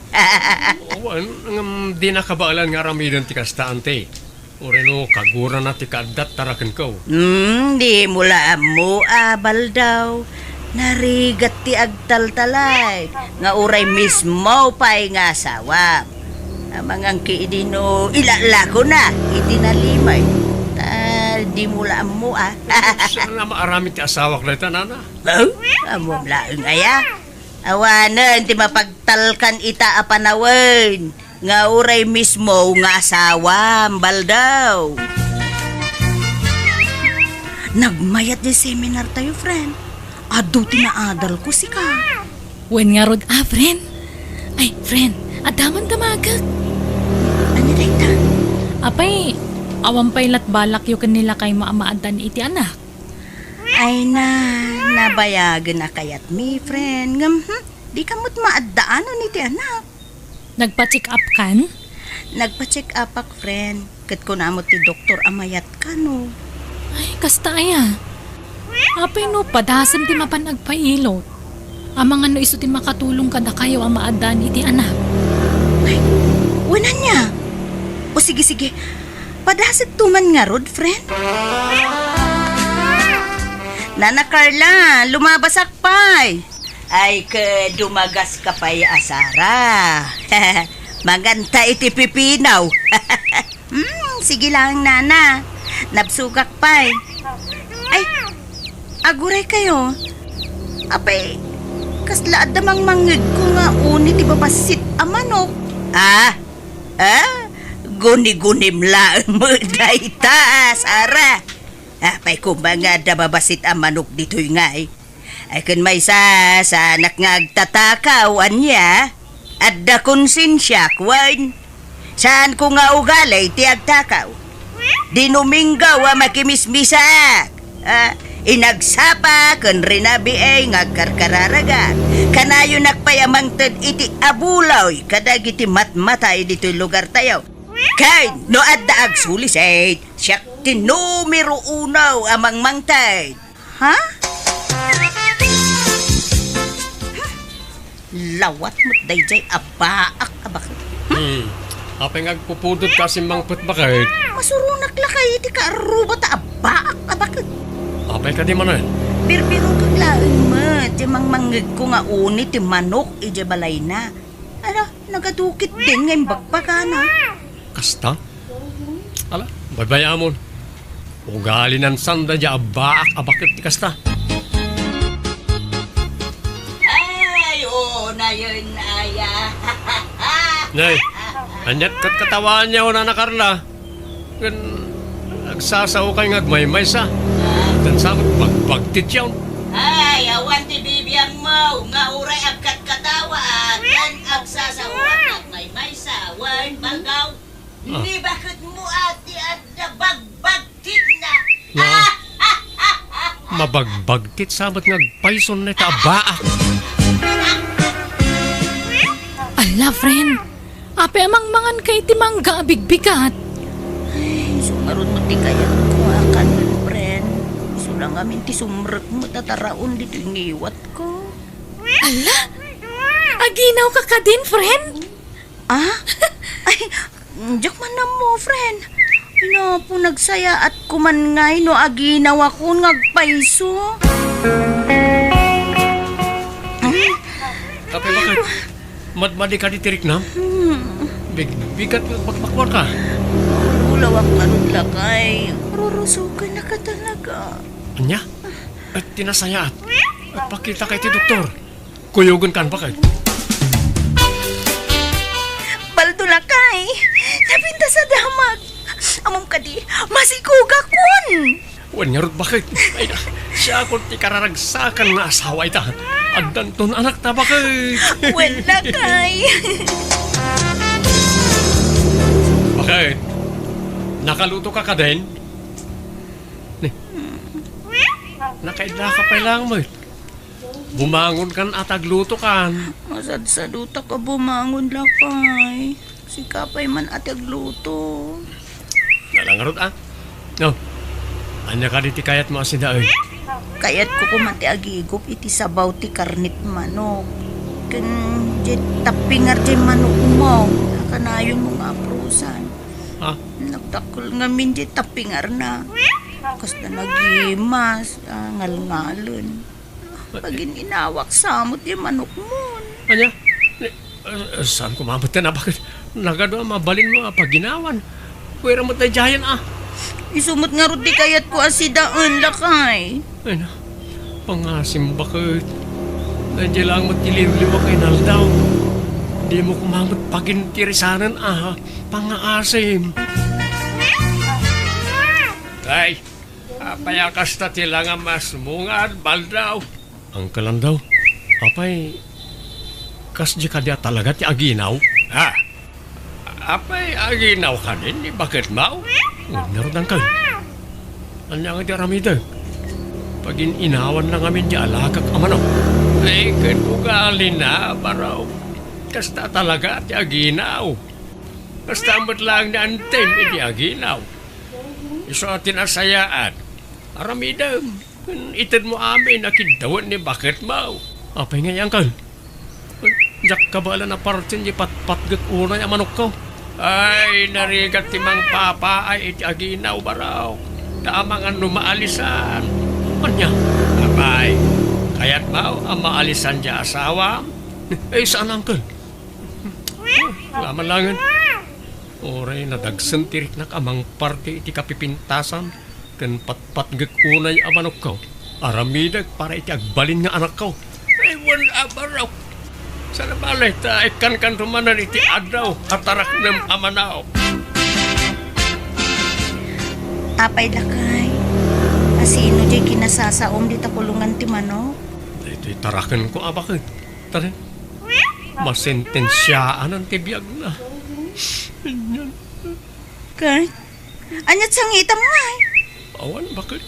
Awan, ngem di nakabaelan nga aramiden ti kasta, ante. Uray no kagurana ti kaaddat tarakenko. Hmm, dimo la ammo a, Baldaw. Narigat ti agtaltalay, nga uray mismo pay nga asawam. Amangan ki idi no ilalakona iti nalimay. Ta dimo la ammo a. Saan a maaramid ti asawak dayta, nana? Oh? Ammom laeng aya? Awanen ti mapagtalkan ita a panawen nga uray mismo nga asawam, Baldaw. Nagmayat diay seminar tayo, friend. Adu ti naadalko, sika. Wen ngarud a, friend. Ay, friend, adda man damagek. Ania dayta? Apay, awan pay lat balakyo ken ni lakaymo a maaddaan iti anak? Ay na, nabayagen a kayatmi, friend. Ngem, hmm, dika met maaddaanon iti anak. Nagpa-check up kan? Nagpa-check upak, friend. Ket kuna met ti doktor a mayat kano. Ay, kasta aya? Apay no padasem ti mapan agpailot? Amangan no isu ti makatulong kadakayo a maaddaan iti anak. Ay, wen ania? O sige, sige. Padasekto man ngarud, friend. Nana Carla, lumabasak pay. Ay, ket dumagaska pay a Sara. Manganta iti pipino. Hmm, sige lang, nana. Nabsogak pay. Ay, aguray kayo. Apay, kasla adda mangmangngegko nga uni ti babassit a manok. Ah? Ah? Guni-gunim laeng met dayta, Sara. Apay koma nga adda babassit a manok ditoy ngay? Ay, ken maysa, saanak nga agtatakaw, ania? Adda konsensiak, wen? Saanko nga ugali ti agtakaw. Dinuminggaw a makimismisaak. Ah, inagsapa ken rinabii nga agkarkararagak. Kanayonak pay a mangted iti abuloy kadagiti matmatay ditoy lugartayo. Ken no adda agsulisit, siak ti numero uno a mangmangted. Ha? Lawat met daydiay a baak a baket. Hmm. Apay nga agpupudot ka a simmangpet, baket? Masuronak lakay iti kaarruba ta a baak a baket. Apay kadi manen? Birbirokek laeng met ti mangmangngegko nga uni ti manok idiay balayna. Ala, nagadukit din nga imbagbagana. Kasta? Ala, baybay-amon. Ugalinan sanda dia a baak a baket ti kasta. Ay, oo, nayon, aya. Nay, ania't katkatawaan yaw, Nana Carla? Ngem agsasaokay nga agmaymaysa. Ken sa met bagbagtit yaw. Ay, awan ti bibiangmo nga uray agkatkatawa ken agsasaoak nga agmaymaysa wen, Baldaw. Ah. Ni baketmo a ti adda bagbagtitna. Ah. Mabagbagtit sa met nga agpayson dayta a baak. Ala, friend. Apay a mangmangan ka iti mangga a bigbigat? Ay, isu ngarud met ti kayatko a kanen, friend. Isu la ngamin ti sumrek met a taraon ditoy ngiwatko. Ala? Aginaw ka kadin, friend? Ah? Ay, diak man ammo, friend. Ay, napo, nagsayaat ko man ngay no aginawakon nga agpayso. Ay. Apay, baket? Madmadi ka ditoy riknam? Hmm. Big-, bigat nga bakbakwan ka. Ulo Dawak ngarud, lakay. Rurusukan na ka talaga. Ania? Ti nasayaat. Pakita kay ti doktor. Kuyogen kan bakay. Baldo, lakay. Napintas a damag. Ammom kadi, masikugakon. Wen ngarud bakay. Ay, siakon ti kararagsakan nga asawa ita. Addanton anakta bakay. Wen, lakay. Bakay. Nakaluto ka kadin? Ni. Nakaidlaka pay lang met. Bumangon kan a tagluto kan. Masadsadutak a bumangon, lakay. Sika pay man a tagluto. Nalangarot, a. No. Ania kadi ti kayatmo a sidaen? Kayatko koma ti agigup iti sabaw ti karnet manok. Ken diay tappingar diay manokmo. Kanayonmo nga aprosan. Ha? Nagdakkel ngamin diay tappingarna. Kasta nagimas, a, ngalngalen. Pagin-inawak sa met diay manokmon. Ania? Ni, eh, saan ko mamatyan a bakit nagadu a mabalinmo a paginawan? Pwera met daydiayen, a. Isu met ngarud ti kayatko a sidaen, lakay. Ay na, pangasim bakit. Daydiay lang met ti liwliwa kay naldaw. Dimo koma met pagintirisanen a pangaasim. Ay, apay a kasta ti langam a sumungad, Baldaw? Uncle Andaw, apay, kasdi kadi a talaga ti aginaw? Ha? Apay, aginaw kadin ni baketmo? Wen ngarud, Uncle. Ania nga ti aramidek? Pagin-inawan na ngamin diay alakak a manok. Ay, ket ugalina, baro. Kasta talaga ti aginaw. Kasta met laeng ni Antem idi aginaw. Isu a ti nasayaat. Aramidem. Itedmo amin a kiddawen ni baketmo. Apay ngay, Uncle? Diak kabaelan a partien diay patpatgek unay a manokko. Ay, narigat ti mangpapaay iti aginaw, baro. Ta amangan no maalisan. Ania? Apay, kayatmo a maalisan diay asawam? Ay, saan, Uncle? Wala man laengen. Uray nadagsen ti riknak a mangparte iti kapipintasan ken patpatgek unay a manokko. Aramidek para iti agbalin nga anakko. Ay, wen a, baro. Saan a balay ta ikkankanto manen iti addaw a taraknem a manok. Apay, lakay, a sino diay kinasasaom dita kulongan ti manok? Daytoy tarakenko a baket. Tara. Masentensiaanan ti biagna. Kay, aniat sangitam ngay? Awan, baket.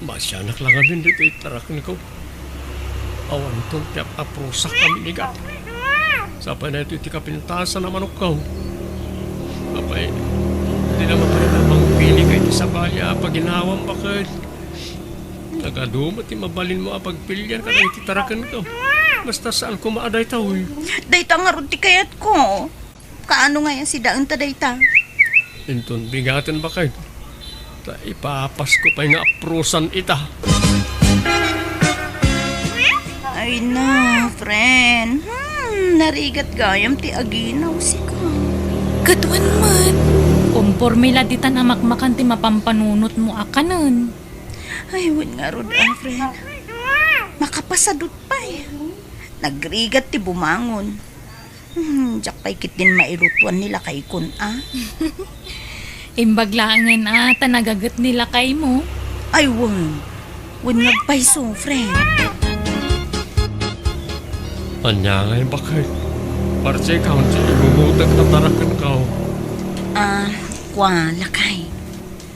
Masianak lang amin ditoy tarakenko. Awanton ti ap-aprosak a minigat. Sapay na itoy ti kapintasan a manokko. Apay, di na maparin a mangpili kay ti sabali a paginawam, baket. Nagadu met ti mabalinmo a pagpilian kadagiti tarakenko. Basta saan koma a daytoy. Dayta ngarud ti kayatko. Kaano ngay a sidaenta dayta? Inton bigaten, baket. Ta ipapasko pay nga aprosan ita. Ay na, friend. Hmm, narigat gayam ti aginaw, sika. Ket wen met. Komporme la ditan a makmakan ti mapampanunotmo a kanen. Ay, wen ngarud, a, friend. Makapasadut pay. Nagrigat ti bumangon. Hmm, diak pay ketdin mailutuan ni lakaykon, a. Imbag laengen, a, ta nagaget ni lakaymo. Ay, wen. Wen nga agpayso, friend. Ania ngay, baket? Parti ka, ti imumotek a tarakenko. A, kua, lakay.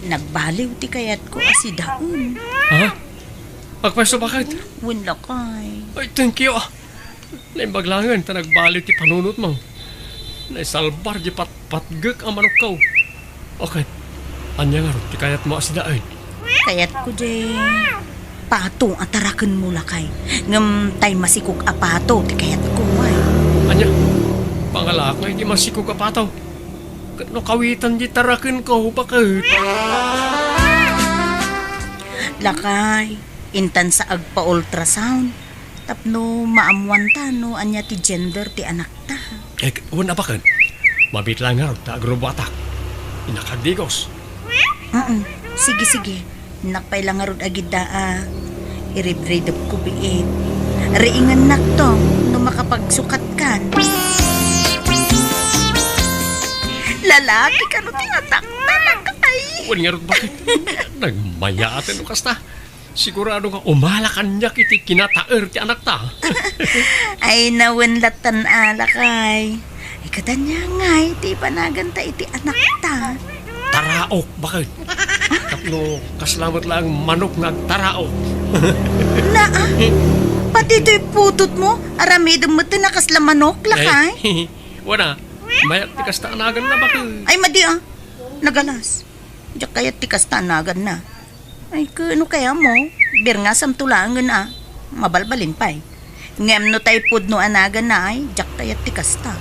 Nagbaliw ti kayatko a sidaen. Ha? Agpayso, baket? Wen, lakay. Ay, thank you, a. Naimbag laengen ta nagbaliw ti panunotmo. Naisalbar ti patpatgek a manokko. Okay. Ania ngarud ti kayatmo a sidaen? Kayatko diay pato a tarakenmo, lakay. Ngem tay masikog a pato ti kayatko, ay. Ania? Pangalaak ngay ti masikog a pato. Ket no kawitan ti tarakenko, baket? Lakay, intan sa agpa-ultrasound. Tapno maammuanta no ania ti gender ti anakta. Eh, wen a baket. Mabiit laeng ngarud ta agrubuatak. Inakagdigos. Mm. Sige, sige. Napay la ngarud agidda a iribridepko biit. Riingennakto no makapagsukat kan. Lalaki kano ti anak, anak ay. Wen ngarud, bakit? Nagmayaten no kasta. Sigurado nga umala kaniak iti kinataer ti anakta. Ay, nawen lattan alakay. Ay, katanya ngay ti ipanaganta iti anakta. Taraok, bakit? Tapno kasla met laeng manok nga agtaraok. Naa, pati toy putotmo, aramidem met ti nakasla manok, lakay? Eh, wana, mayat ti kasta a naganna, bakit? Ay, madi, ah. Nagalas. Diak kayat ti kasta a naganna. Ay, ket no kayatmo, birngasamto laengen a. Mabalbalin pay. Ngem no tay pudno a naganna ay, diak kayat ti kasta.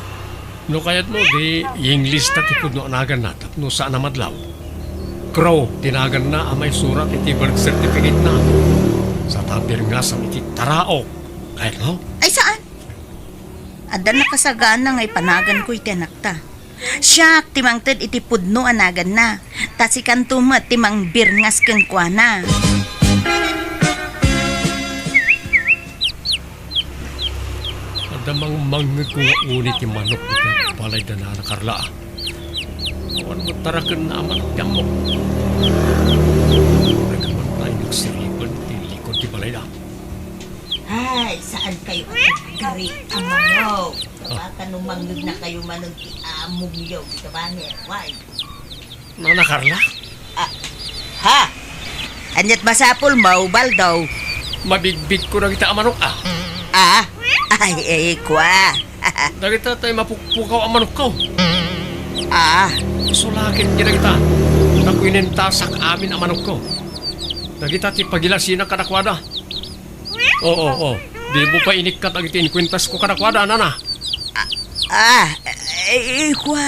No kayatmo, di English ta ti pudno a naganna tapno saan a madlaw. Crow ti naganna a maisurat iti birth certificate-na. Sa ta birngasam iti taraok. Kayatmo? Ay, saan? Adda nakasagana nga ipanaganko iti anakta. Siak ti mangted iti pudno a naganna, ta sikanto met ti mangbirngas kenkuana. Adda mangmangngegko nga uni ti manok iti balayda Nana Carla. Awan met tarakenna a manok ti ammok. Nagkamantay nagsiripen ti likod ti balayda. Ay, saan kayo at nagkari a manok? Kapata no mangngeg na kayo manen ti amongyo, ti kabaner. Why? Nana Carla? Ah, ha? Aniat masapul mo, Baldo? Mabigbig ko dagita a manok, ah. Ah? Ay, ay, kwa. Dagita tay mapukpukaw a manok ko. Ah? Isu la ket ti dagita. Nakuinentasak amin a manok ko. Dagita ti pagilasinak kadakuada. Oo, oo. Di mo pay inikkat dagiti inkuentasko kadakuada, nana. Ah, ay, kwa,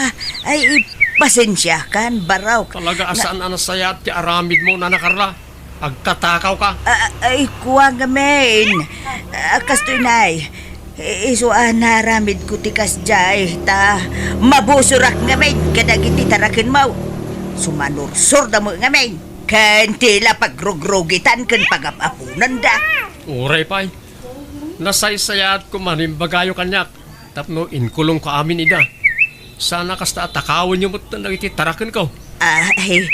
ay, pasensiakan, barok. Talaga a saan a nasayaat ti aramidmo, Nana Carla. Agtatakawka. Ah, ay, kwa ngamin. Ah, kastoy, nay. I-, isu a naramidko ti kasdiay, ta mabusorak ngamin kadagiti tarakenmo. Sumanursorda met ngamin. Ken ti la pagrugrugitan ken pagap-aponanda. Uray pay. Nasaysayaat koma no imbagayo kaniak tapno inkulongko amin ida. Sana kasta a takawenyo metten dagiti tarakenko. Ay,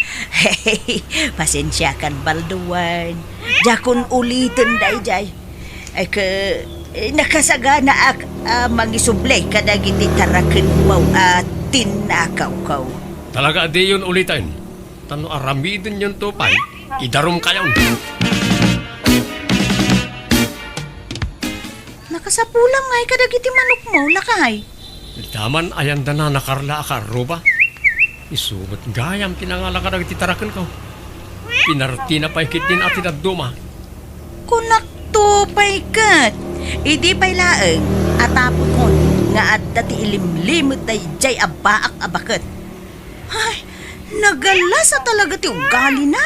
pasensiakan, Baldo wen. Diakon uliten daydiay. Ay, ke, nakasaganaak a mangisubli kadagiti tarakenmo a tinnakawko. Talaga a diyon uliten. Tano aramidenyonto pay, idarumkayon. Nakasapulam ngay kadagiti manokmo, lakay. Daman ayanda Nana Carla a kaarruba. Isu met gayam ti nangala kadagiti tarakenko. Pinartina pay ketdin a ti dadduma. Kunakto pay ket, idi pay laeng a tapokon nga adda ti ilimlimet daydiay a baak a baket. Ay, nagalasa talaga ti ugalina.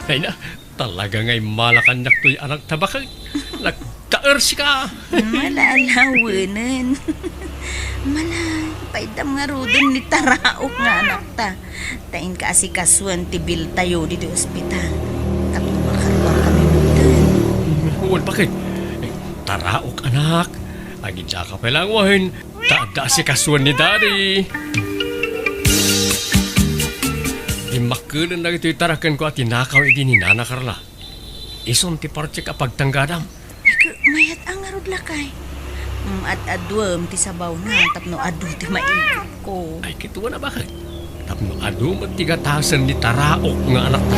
Ay na, talaga nga immala kaniak toy anak ta baket. Nagtaer sika. Malalawanen. Malay, paydam ngaruden ni taraok nga anakta. Ta inka asikasuen ti biltayo ditoy ospital. Tapno makaruar kami metten. Wen, baket. Eh, taraok, anak. Agidda ka pay laeng wen. Ta adda asikasuen ni Daddy. Dimmakkelen dagitoy tarakenko a tinakaw idi ni Nana Carla. Isun ti partek a pagtanggadam. Ay, ke-, mayat a ngarud, lakay. Mm, ad-aduem ti sabawna tapno adu ti maikutko. Ay, kitaem a baket. Tapno adu met ti gatasen ni taraok nga anakta.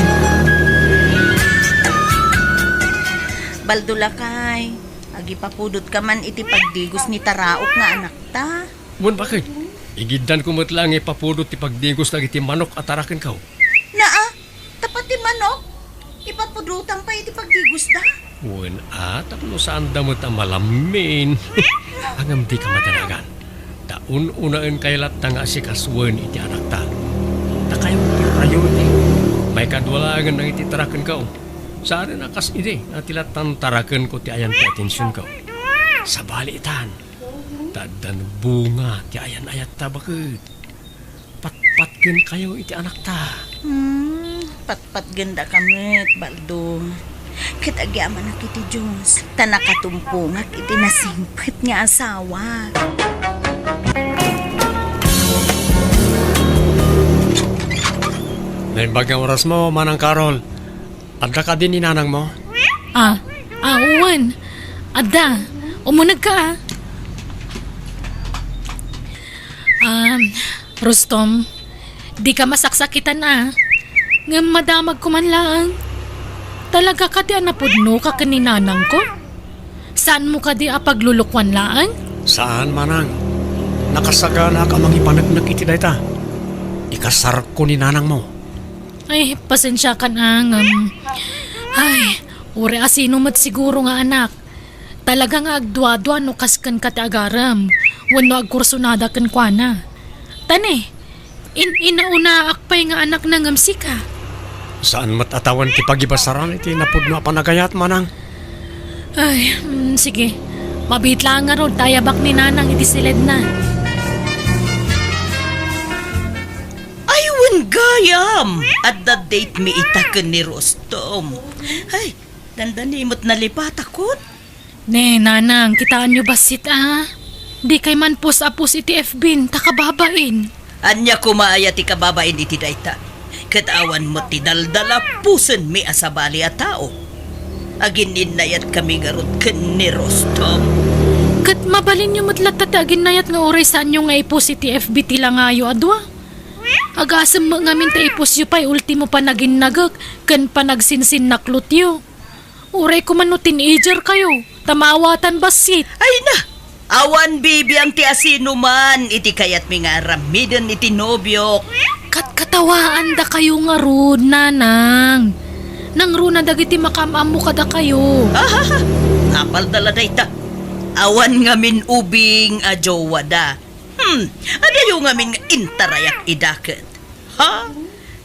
Baldo, lakay. Agipapudotka man iti pagdigos ni taraok nga anakta. Wen, baket. Igiddanko met laeng nga ipapudot ti pagdigos dagiti manok a tarakenko. Naa, ta pati manok, ipapudotam pay iti pagdigosda. Wen, a, tapno saanda met a malammin. Ngem dika madanagan. Ta un-unaenkayo latta nga asikasuen iti anakta. Ta kayo ti priority. Maikadua laengen dagiti tarakenko. Saanen a kas idi a ti lattan tarakenko ti ayan ti atensionko. Sabali itan. Ta addan bunga ti ayan-ayatta baket. Patpatgenkayo iti anakta. Hmm, patpatgendaka met, Baldo. Ket agyamanak iti Dios, ta nakatumpongak iti nasingpet nga asawa. Naimbag nga orasmo, Manang Carol. Adda kadi ni nanangmo? Ah, ah, wen. Adda. Umunegka, ah. Um, Rustom, dika masaksakitan, ah. Ngem madamagko man laeng. Talaga kadi a napudnoka ken ni nanangko? Saanmo kadi a paglulukuan laeng? Saan, Manang. Nakasaganaak a mangipaneknek iti dayta. Ikasarko ni nanangmo. Ay, pasensiakan, ah, ngem, ay, uray asino met siguro nga anak. Talaga nga agduadua no kas kenka ti agarem, wenno agkursunada kenkuana. Ta ne, in-, inaunaak pay nga anakna ngem sika. Saan met a tawen ti pagibasaran iti napudno a panagayat, Manang. Ay, mm, sige. Mabiit laeng ngarud ta ayabak ni Nanang iti siledna. Ay, wen gayam! Adda date mi ita ken ni Rustom. Ay, dandani met nalipatakon. Ne, Nanang, kitaenyo bassit, a. Dikay manpos a pos iti F B ta kababain. Ania koma aya ti kababain iti dayta? Ket awan met ti daldalapusenmi a sabali a tao. Agin-innayatkami ngarud ken ni Rustom. Ket mabalinyo met latta ti aginnayat nga uray saanyo nga ipos iti F B ti langayo a dua? Agasem met ngamin ta iposyo pay ultimo panaginnagek ken panagsinsinnaklotyo. Uray koma no teenager kayo, ta maawatan bassit. Ay na! Awan bibiang ti asinoman iti kayatmi nga aramiden iti nobiok. Katkatawaandakayo ngarud, Nanang. Nangruna dagiti makaam-ammo kadakayo. Ahaha! Apalda la dayta. Awan ngamin ubing a jowada. Hmm, adayo ngamin nga intarayak ida ket. Ha?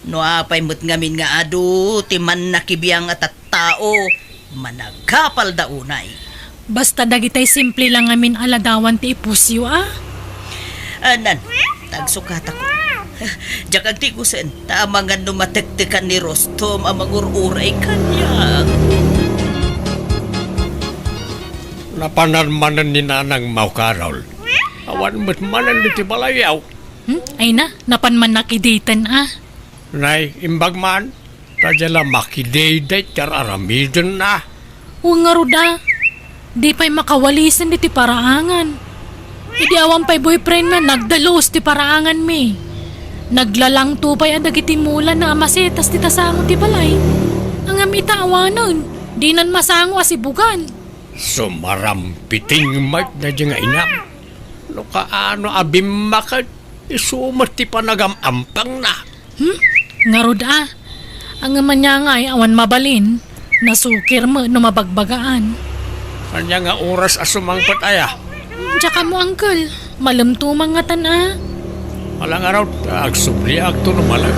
No apay met ngamin nga adu ti mannakibiang a tattao, managapalda unay. Basta dagitay simple lang ngamin a ladawan ti ipusyo, a? Anan, tagsukatakon. Diak agtigusen, ta amangan no matektekan ni Rustom a mangur-uray kaniak. Napanan manen ni Nanang Mau Carol. Awan met manen iti balayyo. Hmm? Ay na, napan man nakidaytan, a. Nay, imbag man, ta dia la makidayday ti ar-aramidenna. Wen ngarud, a, di pay makawalisen diti paraangan. Idi awan pay boyfriendna, nagdalus ti paraanganmi. Naglalangto pay a dagiti mulana a masetas ti tasango ti balay. Ngem ita awanen, dinan masango a sibugan. Sumarampiting met daydi nga inam. No kaano a bimmaket, isu met ti panagam-ampangna. Hmm? Ngarud, a. Ngem ania ngay awan mabalin, nasukir met no mabagbagaan. Ania nga oras a sumangpet aya? Diak ammo, uncle. Malemto man ngatan, a. Ala ngarud, agsubliakto no malem.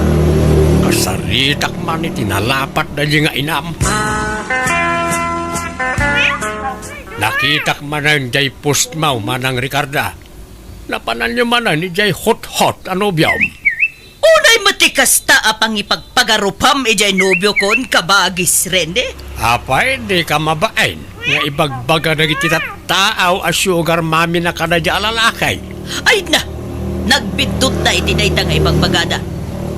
Kasaritak man iti nalapat daydi nga inam. Nakitak manen jay postmo, Manang Ricarda. Napananyo manen idiay hot-hot a nobiom. Unay met ti kasta a pangipagpagarupam idiay nobiokon, kabagis Rene? Apay, dika mabain nga ibagbaga dagiti tattaaw a sugar mommy na kadaydi a lalaki? Ay na! Nagbiddutna iti dayta nga ibagbagada.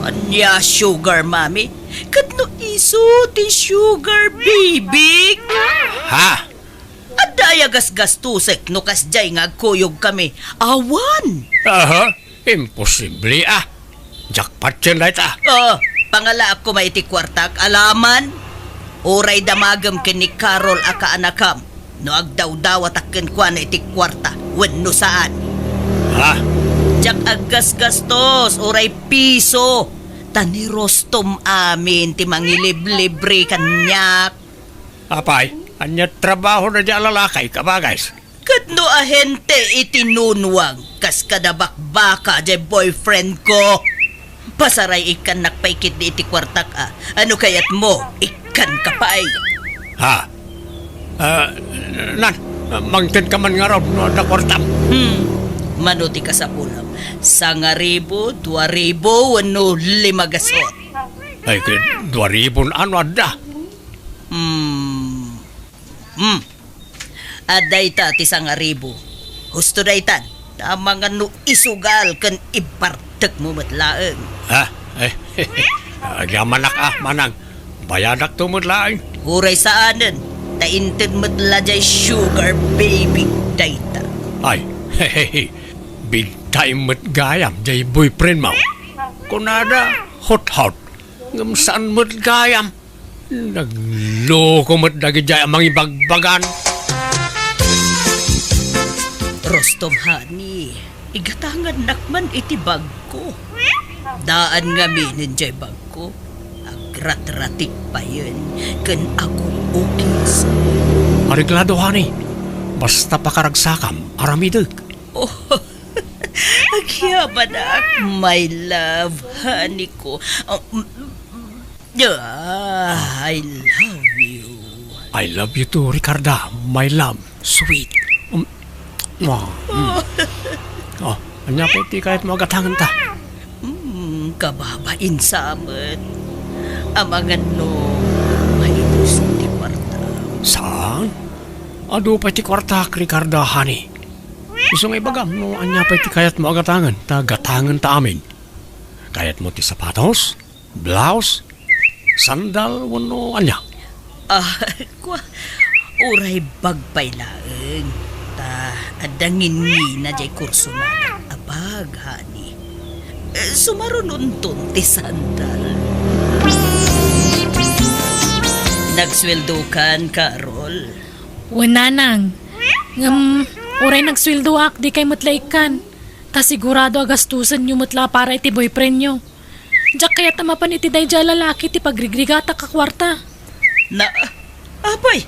Ania sugar mommy? Ket no isu ti sugar baby? Ha? Adda aya gasgastosek no kasdiay nga agkuyogkami? Awan! Aha, imposible, a. Jackpot yen dayta. O, pangalaak koma iti kuartak, alaman. Uray damagem ken ni Carol a kaanakam no agdawdawatak kenkuana iti kuarta wenno saan. Ha? Diak aggasgastos uray piso, ta ni Rustom amin ti mangiliblibre kaniak. Apay, ania trabaho daydi a lalaki, kabagis? Ket no ahente iti nunwang, kas kada bakbaka jay boyfriend ko. Pasaray, ikkannak pay ketdi iti kuartak, a. Ano kayatmo? Ikkanka pay. Ha? A, nan, Ah, mangted ka man ngarud no adda kuartam. Hmm. Mano ti kasapulam? Sangaribu, duaribu, wenno lima gasut? Ay, ket duaribun ano adda? Hmm. Hmm. Adda ita ti sangaribu. Husto daytan. Amangan no isugal ken ibartekmo met laeng. Ha? Eh, agyamanak a, manang. Bayadakto met laeng. Uray saanen, ta inted met la jay sugar baby dayta. Ay, big time met gayam jay boyfriend mo. Kunada, hot-hot. Ngem saan met gayam. Nagloko met dagijay a mangibagbagan. Rostom, honey, igatangannak man iti bagko. Daan ngamin jay bagko. Agratratik payen ken agukukis. Areglado, honey. Basta pakaragsakam, aramidek. Oh, agyamanak, my love, honey ko. Oh, mm, Ah, I love you. I love you too, Ricarda, my love, sweet. Um, mwah, mm. Oh, ania pay ti kayatmo a gatangenta? Hmm, kababain sa met. Amangan no maibus ti kuarta. Saan? Adu pay ti kuartak, Ricarda, honey. Isu nga ibagam no ania pay ti kayatmo a gatangen, ta gatangenta amin. Kayatmo ti sapatos? Blouse? Sandal wenno ania? Ah, kua, uray bag pay laeng. Ta adda nginnina jay kursonadak a bag, honey. Eh, sumarunonton ti sandal. Nagsueldokan, Carol? Wen, nanang. Ngem, uray nagsueldoak, dikay met la ikkan. Ta sigurado a gastusenyo met la para iti boyfriendyo. Diak kayat a mapan iti daydiay a lalaki ti pagrigrigatak a kuarta. Na, apay,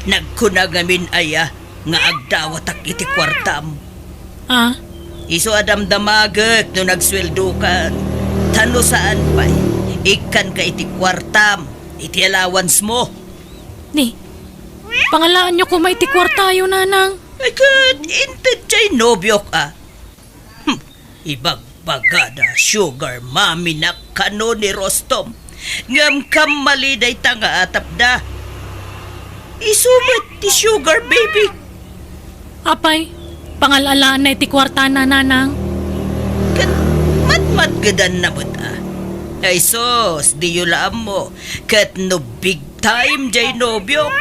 nagkuna ngamin aya nga agdawatak iti kuartam? Ah? Isu a damdamagek no nagsueldokan. Ta no saan pay, ikkanka iti kuartam, iti allowance mo. Ni, pangalaanyo koma iti kuartayo, nanang. Ay, ket inted jay nobiok, a. Hmm, ibagbagada, sugar mommy-nak kano ni Rostom. Ngem kammali dayta nga atapda. Isu met ti sugar baby. Apay, pangal-alaanna iti kuartana, nanang? Ket matmatgedanna met, a. Ay sus, diyo la ammo. Ket no big time jay nobiok,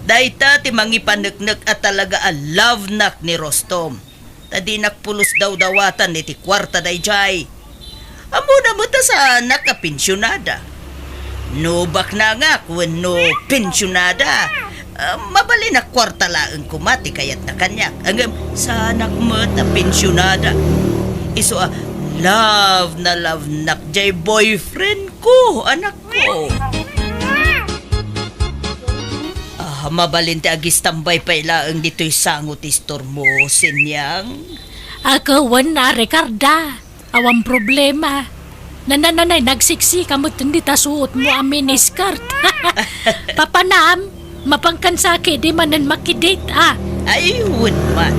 dayta ti mangipaneknek a talaga a love-nak ni Rostom. Ta dinak pulos dawdawatan iti kuarta dayjay. Ammona met a saanak a pensionada. No baknangak wenno pensionada, ah, mabalin a kuarta laeng koma ti kayatna kaniak. Ngem saanak met a pensionada. Isu a love na love-nak jay boyfriend ko, anakko. Ah, mabalin ti agistambay pay laeng ditoy sango ti istormo, Sinyang. Ako, wen a, Ricarda. Awan problema. Nanananay, nagsiksika met dita suotmo a miniskirt. Papanam, mapankan sa ketdi manen makidate, a. Ay, wen man.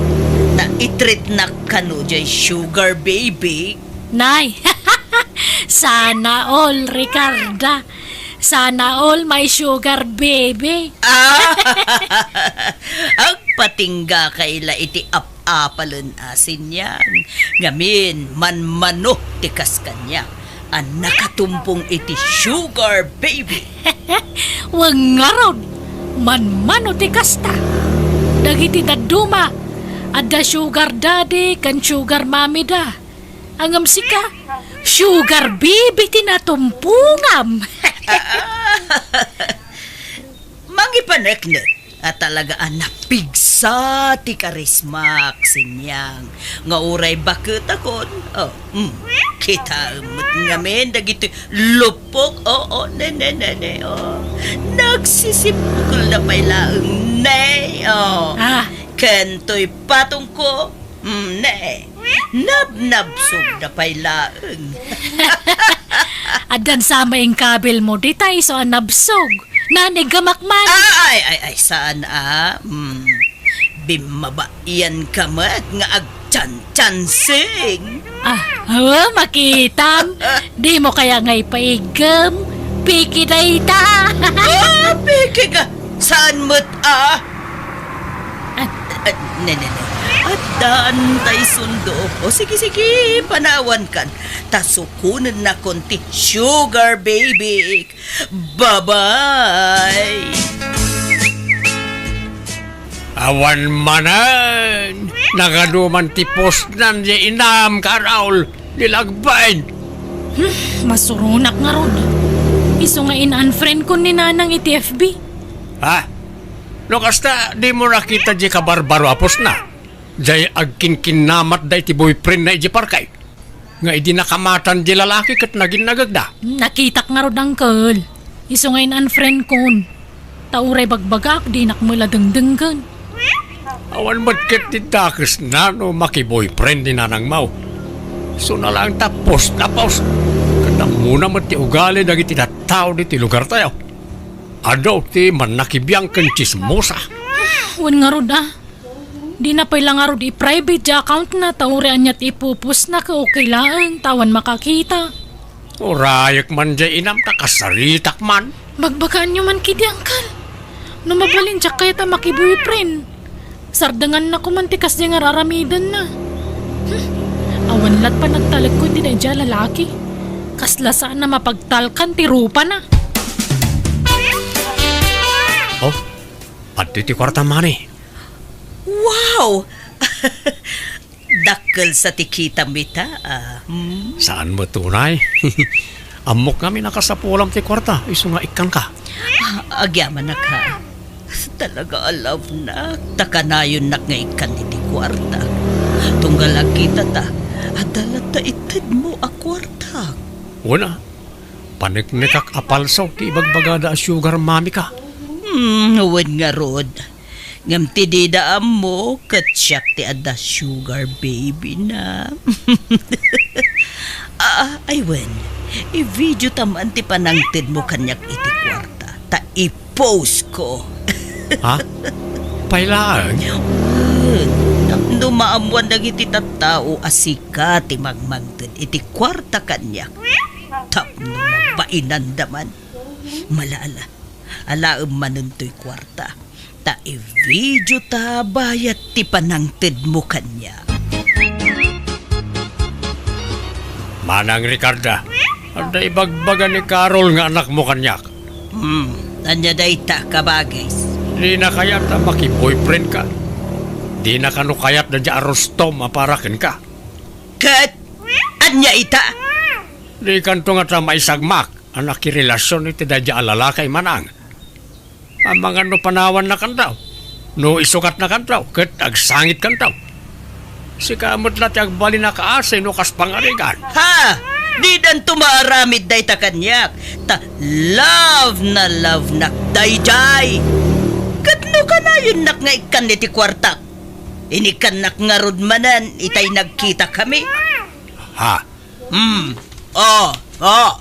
Ta itreatnak kano jay sugar baby. Nay, sana all, Ricarda. Sana all my sugar baby. Ah! Agpatingga kay la iti ap-apalen a Sinyang. Ngamin, manmano ti kas kaniak a nakatumpong iti sugar baby. Wen ngarud, manmano ti kasta. Dagiti dadduma, adda sugar daddy ken sugar mommy da. Ngem sika, sugar baby ti natumpongam. Mangipaneknek a talaga a napigsa ti karismak, Sinyang, nga uray baketakon, oh, mm, kitaem met ngamin dagitoy lupok, oo, ne, ne, ne, ne, oh. Nagsisippukelda pay laeng, ne, oh. Ah. Ken toy patongko, mm, ne. Nabnabsogda pay laeng. Addan sa maingkabilmo, dita isu a nabsog. Nanigamak man. Ah, ay, ay, ay, saan a? Hmm. Pimmabaian ka met nga agchanchansing. Ah, oh, makitam. Di mo kaya nga ipaiggem? Piki dayta. Ah, peke nga. Saan met, ah? Ah. Ah, ne, ne, ne. Addaan tay sundo. O, sige, sige, panawan kan. Ta sukunen nakon ti sugar baby. Bye-bye. Awan manen! Nagaduman ti postnan ya inam, Carol, ni Lagbain. Hmm, masuronak ngarud. Isu nga in-unfriend ko ni Nanang iti F B. Ha? No kasta, di mo nakita di kabarbaro a postna? Jay agkinkinnamat da iti boyfriend na iti parkay. Nga idi nakamatan di lalaki ket naginnagagda. Nakitak ngarud, uncle. Isu nga in-unfriend kon. Ta uray bagbagak, dinak met la dengdenggen. Awan met ket ti dakesna no makiboyfriend ni nanangmo. Isu na laeng ta post na post. Ket ammona met ti ugali dagiti tattao diti lugartayo. Adu ti mannakibiang ken tsismosa. Wen ngarud, ah. Dina pay la ngarud i-private ti account na, ta uray ania ti ipupostna ket okay laeng, ta awan makakita. Urayek man jay inam ta kasaritak man. Bagbagaanyo man kidi, uncle. No mabalin, diak kayat a makiboyfriend. Sardengannako man ti kasdiay nga ar-aramidenna. Hmm. Awan lat panagtalekko iti daydiay a lalaki. Kasla saan a mapagtalkan ti rupana. Oh, adtoy ti kuarta, mani. Wow! Dakkel sa ti kitam ita, ah. Hmm? Saan met unay? Ammok ngamin a kasapulam ti kuarta, isu nga ikkanka. Ah, agyamanak, ha. Talaga a love nak, ta kanayonnak nga ikkan iti kuarta. Tunggal agkitata, adda latta itedmo a kuarta. Wen a, paneknekak a palso ti ibagbagada a sugar mommy ka. Hmm, wen ngarud. Ngem ti dida ammo, ket siak ti adda sugar baby na. Ah, ay wen, i-video ta man ti panangtedmo kaniak iti kuarta, ta i-post ko. Ha? Pay laeng? Wen, tapno maammuan dagiti tattao a sika ti mangmangted iti kuarta kaniak. Tapno mabainanda man. Mala, ala, alaem manen toy kuarta. Ta i-video ta bayat ti panangtedmo kaniak. Manang Ricarda, adda ibagbaga ni Carol nga anakmo kaniak. Hmm, ania dayta, kabagis? Dina kayat a makiboyfriend ka. Dina kano kayat daydiay a rustom a para kenka. Ket ania ita? Dikanto ngata maisagmak a nakirelasion iti daydiay a lalaki, manang. Amangan no panawannakanto, no isukatnakanto, ket agsangitkanto. Sika met la ti agbalin a kaasi no kas pangarigan. Ha! Didanto maaramid dayta kaniak, ta love na love nak daydiay. Ket no kanayonnak nga ikkan iti kuartak, inikkannak ngarud manen itay nagkitakami. Ha? Hmm. Oh, oh.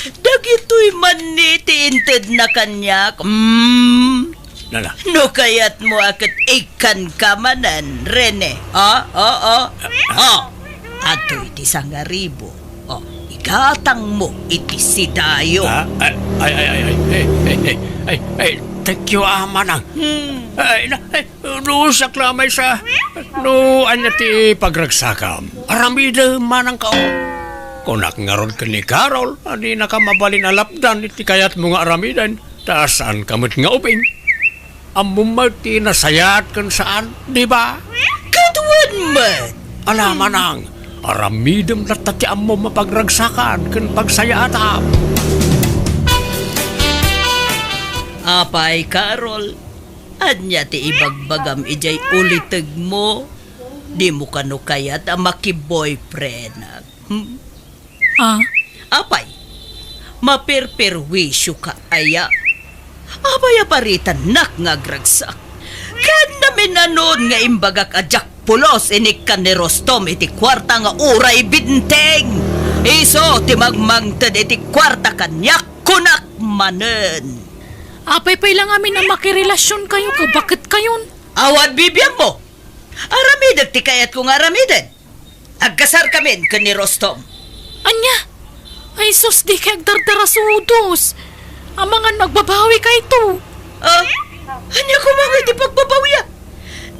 Dagitoy man ni ti intedna kaniak. Mm. Nana? No kayatmo a ket ikkanka manen, Rene. Ah, ah, ah. Ah. Adtoy ti sangaribu. Oh, igatangmo iti sidayo. Ah, ay, ay, ay, ay, ay, ay, ay, ay, ay, thank you, ah, manang. Hmm. Ay, na, ay, Lusak la maysa, no ania ti pagragsakam, aramidem manang kao. Kunak ngarud ken ni Carol a dinaka mabalin a lapdan iti kayatmo nga aramiden, ta saanka met nga ubing. Ammom met ti nasayaat ken saan, di ba? Ket wen met. Ala, manang, aramidem latta ti ammom a pagragsakan ken pagsayaatam. Apay, Carol, ania ti ibagbagam idiay ulitegmo? Dimo kano kayat a makiboyfriend? Hmm? Ah? Apay, maperperwisyo ka aya? Apay a paritannak nga agragsak? Ken naminanon nga imbagak a diak pulos inikkan ni Rostom iti kuarta nga uray binteng. Isu ti mangmangted iti kuarta kaniak, kunak manen. Apay pay la ngamin a makirelasionkayo, kabaketkayon? Awan bibiangmo! Aramidek ti kayatko nga aramiden. Agkasarkamin ken ni Rostom. Ania? Ay sus, dikay agdardarasudos. Amangan no agbabawikayto. Ah, ania koma ngay ti pagbabawiak?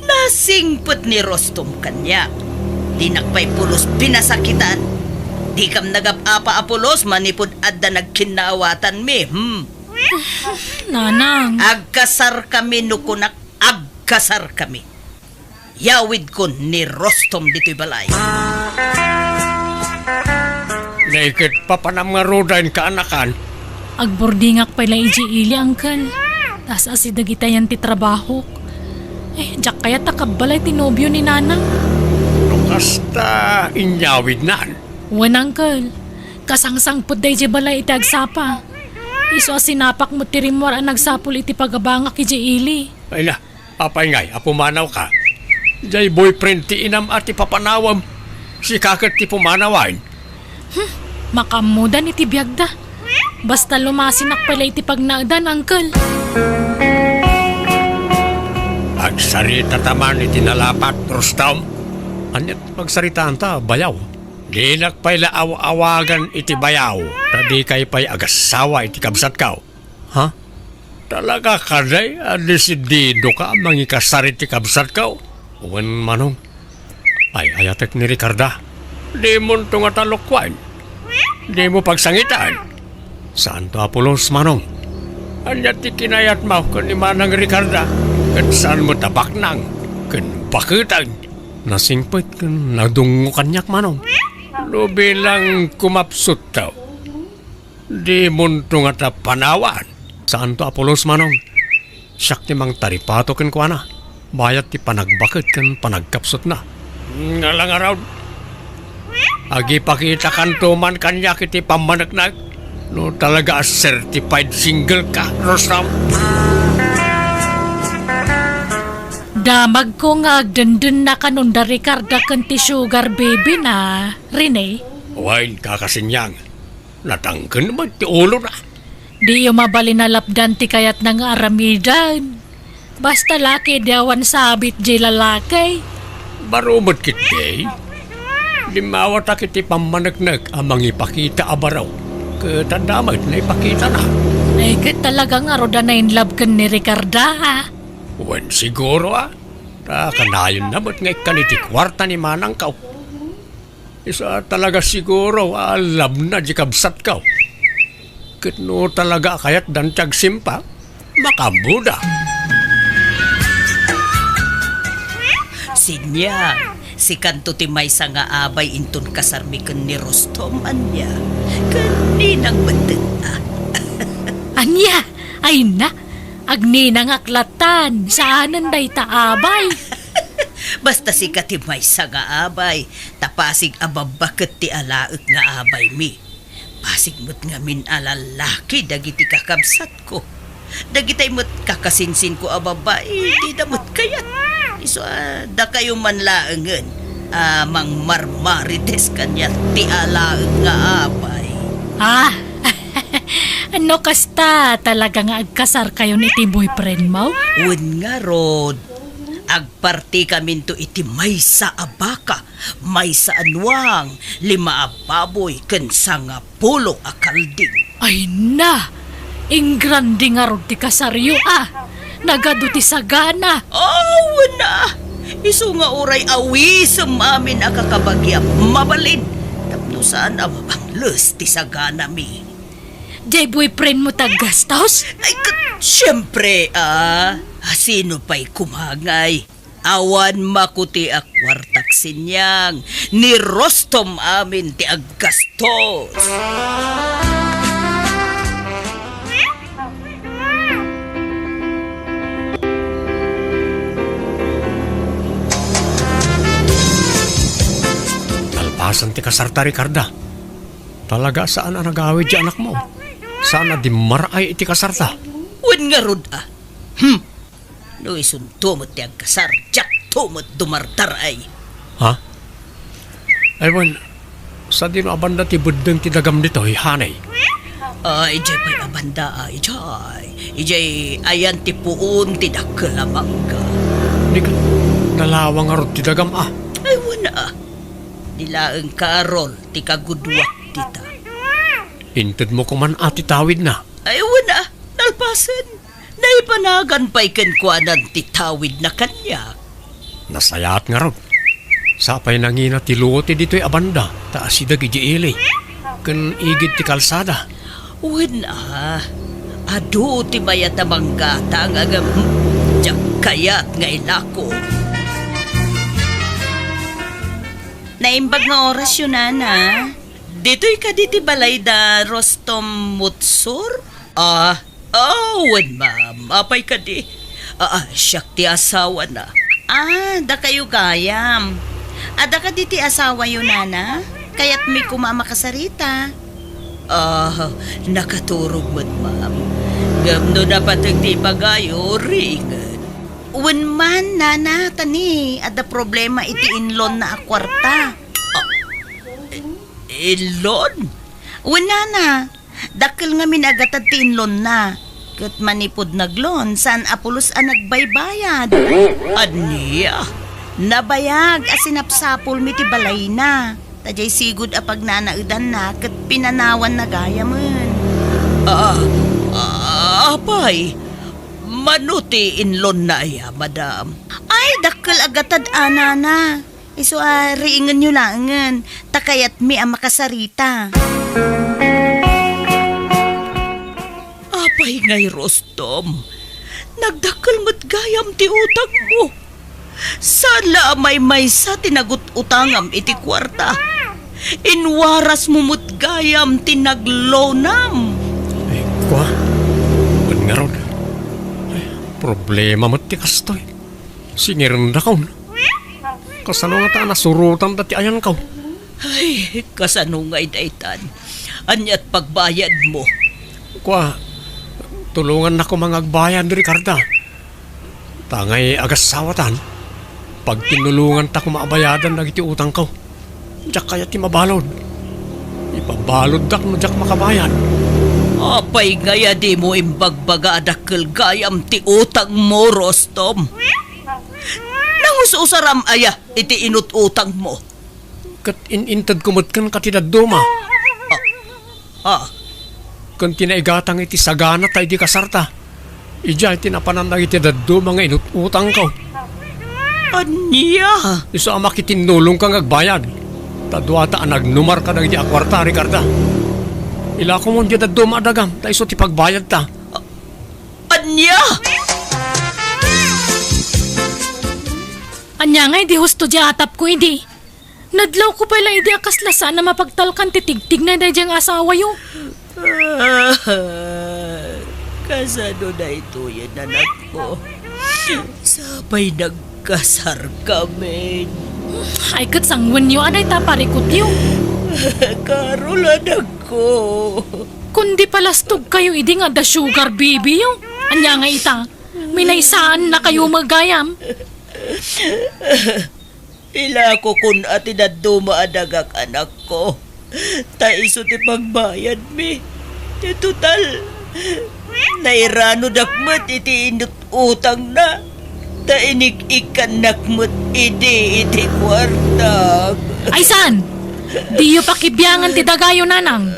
Nasingpet ni Rostom kaniak. Dinak pay pulos pinasakitan. Dikam nagap-apa a pulos manipud adda nagkinnaawatanmi, hmm? Nanang. Agkasarkami no kunak, agkasarkami. Yawidkon ni Rostom ditoy balay. Naiket papanam ngaruden, kaanakan. Agburdingak pay la idiay ili, Uncle. Taas-asi dagitayan ti trabahok. Eh, diak kayat a kabbalay ti nobio ni Nanang. No kasta, inyawidnan. Wen, Uncle. Kasangsangpet daydiay balay iti agsapa. Isu a sinapak met ti rimmuar a nagsapul iti pagabangak idiay ili. Ay na, apay ngay a pumanawka? Diay boyfriend ti inam a ti papanawem. Sika ket ti pumanawen. Hmm, makaammodan iti biagda. Basta lumasinak pay la iti pagnaedan, Uncle. Agsaritata man iti nalapat, Rostom. Ania ti pagsaritaanta, bayaw? Dinak pay la aw-awagan iti bayaw, ta dikay pay agassawa iti kabsatko. Ha? Talaga kadi a desididoka a mangikasar iti kabsatko? Wen, Manong. Ay-ayatek ni Ricarda. Dimonto ngata lokuen. Dimo pagsangitan. Saanto a pulos, Manong. Ania ti kinayatmo ken ni Manang Ricarda? Ket saan met a baknang ken baketen? Nasingpet ken nadungngo kaniak, Manong. No bilang kumapsutto, dimonto ngata panawan. Saanto a pulos, Manong. Siak ti mangtaripato kenkuana, bayat ti panagbaket ken panagkapsutna. Ngala ngarud, agipakitakanto man kaniak iti pammaneknek no talaga a certified single ka, Rostom. Damagko nga agdendennakanon da Ricarda ken ti sugar baby na, Rene. Wen, Kaka Sinyang, natangken met ti ulona. Diyo mabalin a lapdan ti kayatna nga aramiden. Basta laki, di awan sabit diay lalaki. Baro met ketdi. Limmawatak iti pammaneknek a mangipakita a baro. Ket adda met naipakitana. Ay, ket talaga ngarud a na-in love ken ni Ricarda, a. Wen, siguro, a. Ta kanayonna met nga ikkan iti kuarta ni manangko. Isu a talaga siguro a love na di kabsatko. Ket no talaga a kayatdan ti agsimpa, makaammoda. Sinyang, sikanto ti maysa nga abay inton kasarmi ken ni Rostom, ania? Ken ninang met, a? Ania? Ay na, agninangak latan, saanen dayta abay. Basta sika ti maysa nga abay, ta pasig a babbaket ti alaek nga abaymi. Pasig met ngamin a lallaki dagiti kakabsatko. Dagitay met kakasinsinko a babbai, dida met kayat. Isu a dakayo man laengen a mangmarmarites kaniak ti alaek nga abay. Ah, no kasta, talaga nga agkasarkayon iti boyfriendmo? Wen ngarud, agpartikaminto iti maysa a baka, maysa a nuang, lima a baboy, ken sangapulo a kalding. Ay na! Ingrande ngarud ti kasaryo, a! Nagadu ti sagana! Aw, na! Isu nga uray awisem amin a kakabagiam mabalin tapno saan a mabangles ti saganami. Diay boyfriendmo ti aggastos? Ay, ket, siempre, a. A, sino pay koma ngay? Awan makuti a kuartak, Sinyang, ni Rostom amin ti aggastos. Nalpasan ti kasarta, Ricarda. Talaga saan a nagawid ti anakmo. Saan a dimmaray iti kasarta. Wen ngarud, a. Hmm. No isunto met ti agkasar, diakto met dumardar-ay. Ha? Ay, wen, sadino a banda ti beddeng ti dagam ditoy, honey? A, idiay pay a banda, a, idiay. Idiay ayan ti puon ti dakkel a mangga. Di ka nalawa ngarud ti dagam a. Ay, wen a. Di laeng Carol ti kagudua dita. Intedmo koma a ti tawidna. Ay, wen a. Nalpasen. Naipanagan pay kenkuana ti tawidna kaniak. Nasayaat ngarud. Sapay nangina ti luo ti ditoy a banda, ta asideg idiay ili ken igid ti kalsada. Wen a, adu ti mayat a manggatang, ngem diak kayat nga ilako. Naimbag nga orasyo, nana. Ditoy kadi ti balay da Rostom Mutsur? Ah, ah, wen, ma'am. Apay kadi? Ah, ah, siak ti asawana. Ah, dakayo gayam. Adda kadi ti asawayo, nana? Kayatmi koma a makasarita. Ah, nakaturog met, ma'am. Ngem no napateg ti ibagayo, riingen. Wen man, nana, ta ni, adda problema iti inlonna a kuarta. Ah, inlon? Wen, nana. Dakkel ngamin a gatad ti inlonna. Ket manipud nag-loan, saan a pulos a nagbaybayad. Ania? Nabayag a sinapsapulmi ti balayna. Ta diay sigud a pagnanaedanna ket pinanawanna gayamen. Ah, ah, apay? Mano ti inlonna aya, madam? Ay, dakkel a gatad a, nana. Isu a, riingenyo laengen, ta kayatmi a makasarita. Apay ngay, Rostom, nagdakkel met gayam ti utangmo. Saan la a maymaysa ti nagut-utangam iti kuarta. Inwarasmo met gayam ti nag-loanam. Ay, kua, wen ngarud. Ay, problema met ti kastoy. Singirendakon. Kasano ngata a nasurotanda ti ayanko? Ay, kasano ngay daytan? Ania't pagbayadmo? Kua, tulongannak koma nga agbayad, Ricarda. Ta ngay agassawatan, pagtinnulonganta koma a bayadan dagiti utangko. Diak kayat ti mabalud. Ipabaluddak no diak makabayad. Apay ngay a dimo imbagbaga a dakkel gayam ti utangmo, Rostom? Nangus-usaram aya iti inut-utangmo? Ket in-intedko met kenka ti dadduma. Ah, ah. Ken ti naigatang iti sagana ta idi kasarta. Idiay ti napanan dagiti dadduma nga inut-utangko. Ania? Isu a makitinnulongka nga agbayad. Ta duata a nagnumar kadagiti a kuarta, Ricarda. Ilakomon diay dadduma a dagam, ta isu ti pagbayadta. Ania? Ania ngay di husto diay atapko idi? Nadlawko pay la idi a kasla saan a mapagtalkan ti tigtignay daydiay nga asawayo. Kasano daytoyen, anakko? Sapay nagkasarkamin. Ay, ket sangwenyo a dayta parikutyo. Carol, anakko. Kundi palastogkayo idi nga adda sugar babyyo. Ania nga ita? Minaysaannakayo met gayam. Ilakokon a ti dadduma a dagak, anakko. Ta isu ti pagbayadmi. Ti total, nairanodak met iti inut-utangna. Ta inik-ikkannak met idi iti kuarta. Ay saan? Diyo pakibiangan ti dagayo, nanang.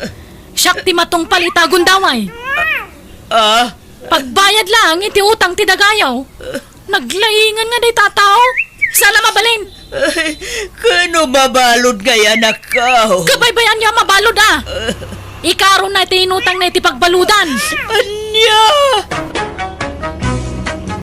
Siak ti matungpal ita a gundaway. Ah? Pagbayad laeng iti utang ti dagayo. Naglaingan nga dayta a tao. Saan a mabalin? Ay, kano mabalud ngay, anakko? Kabaybayanyo a mabalud a. Ikarona ti inutangna iti pagbaludan. Ania?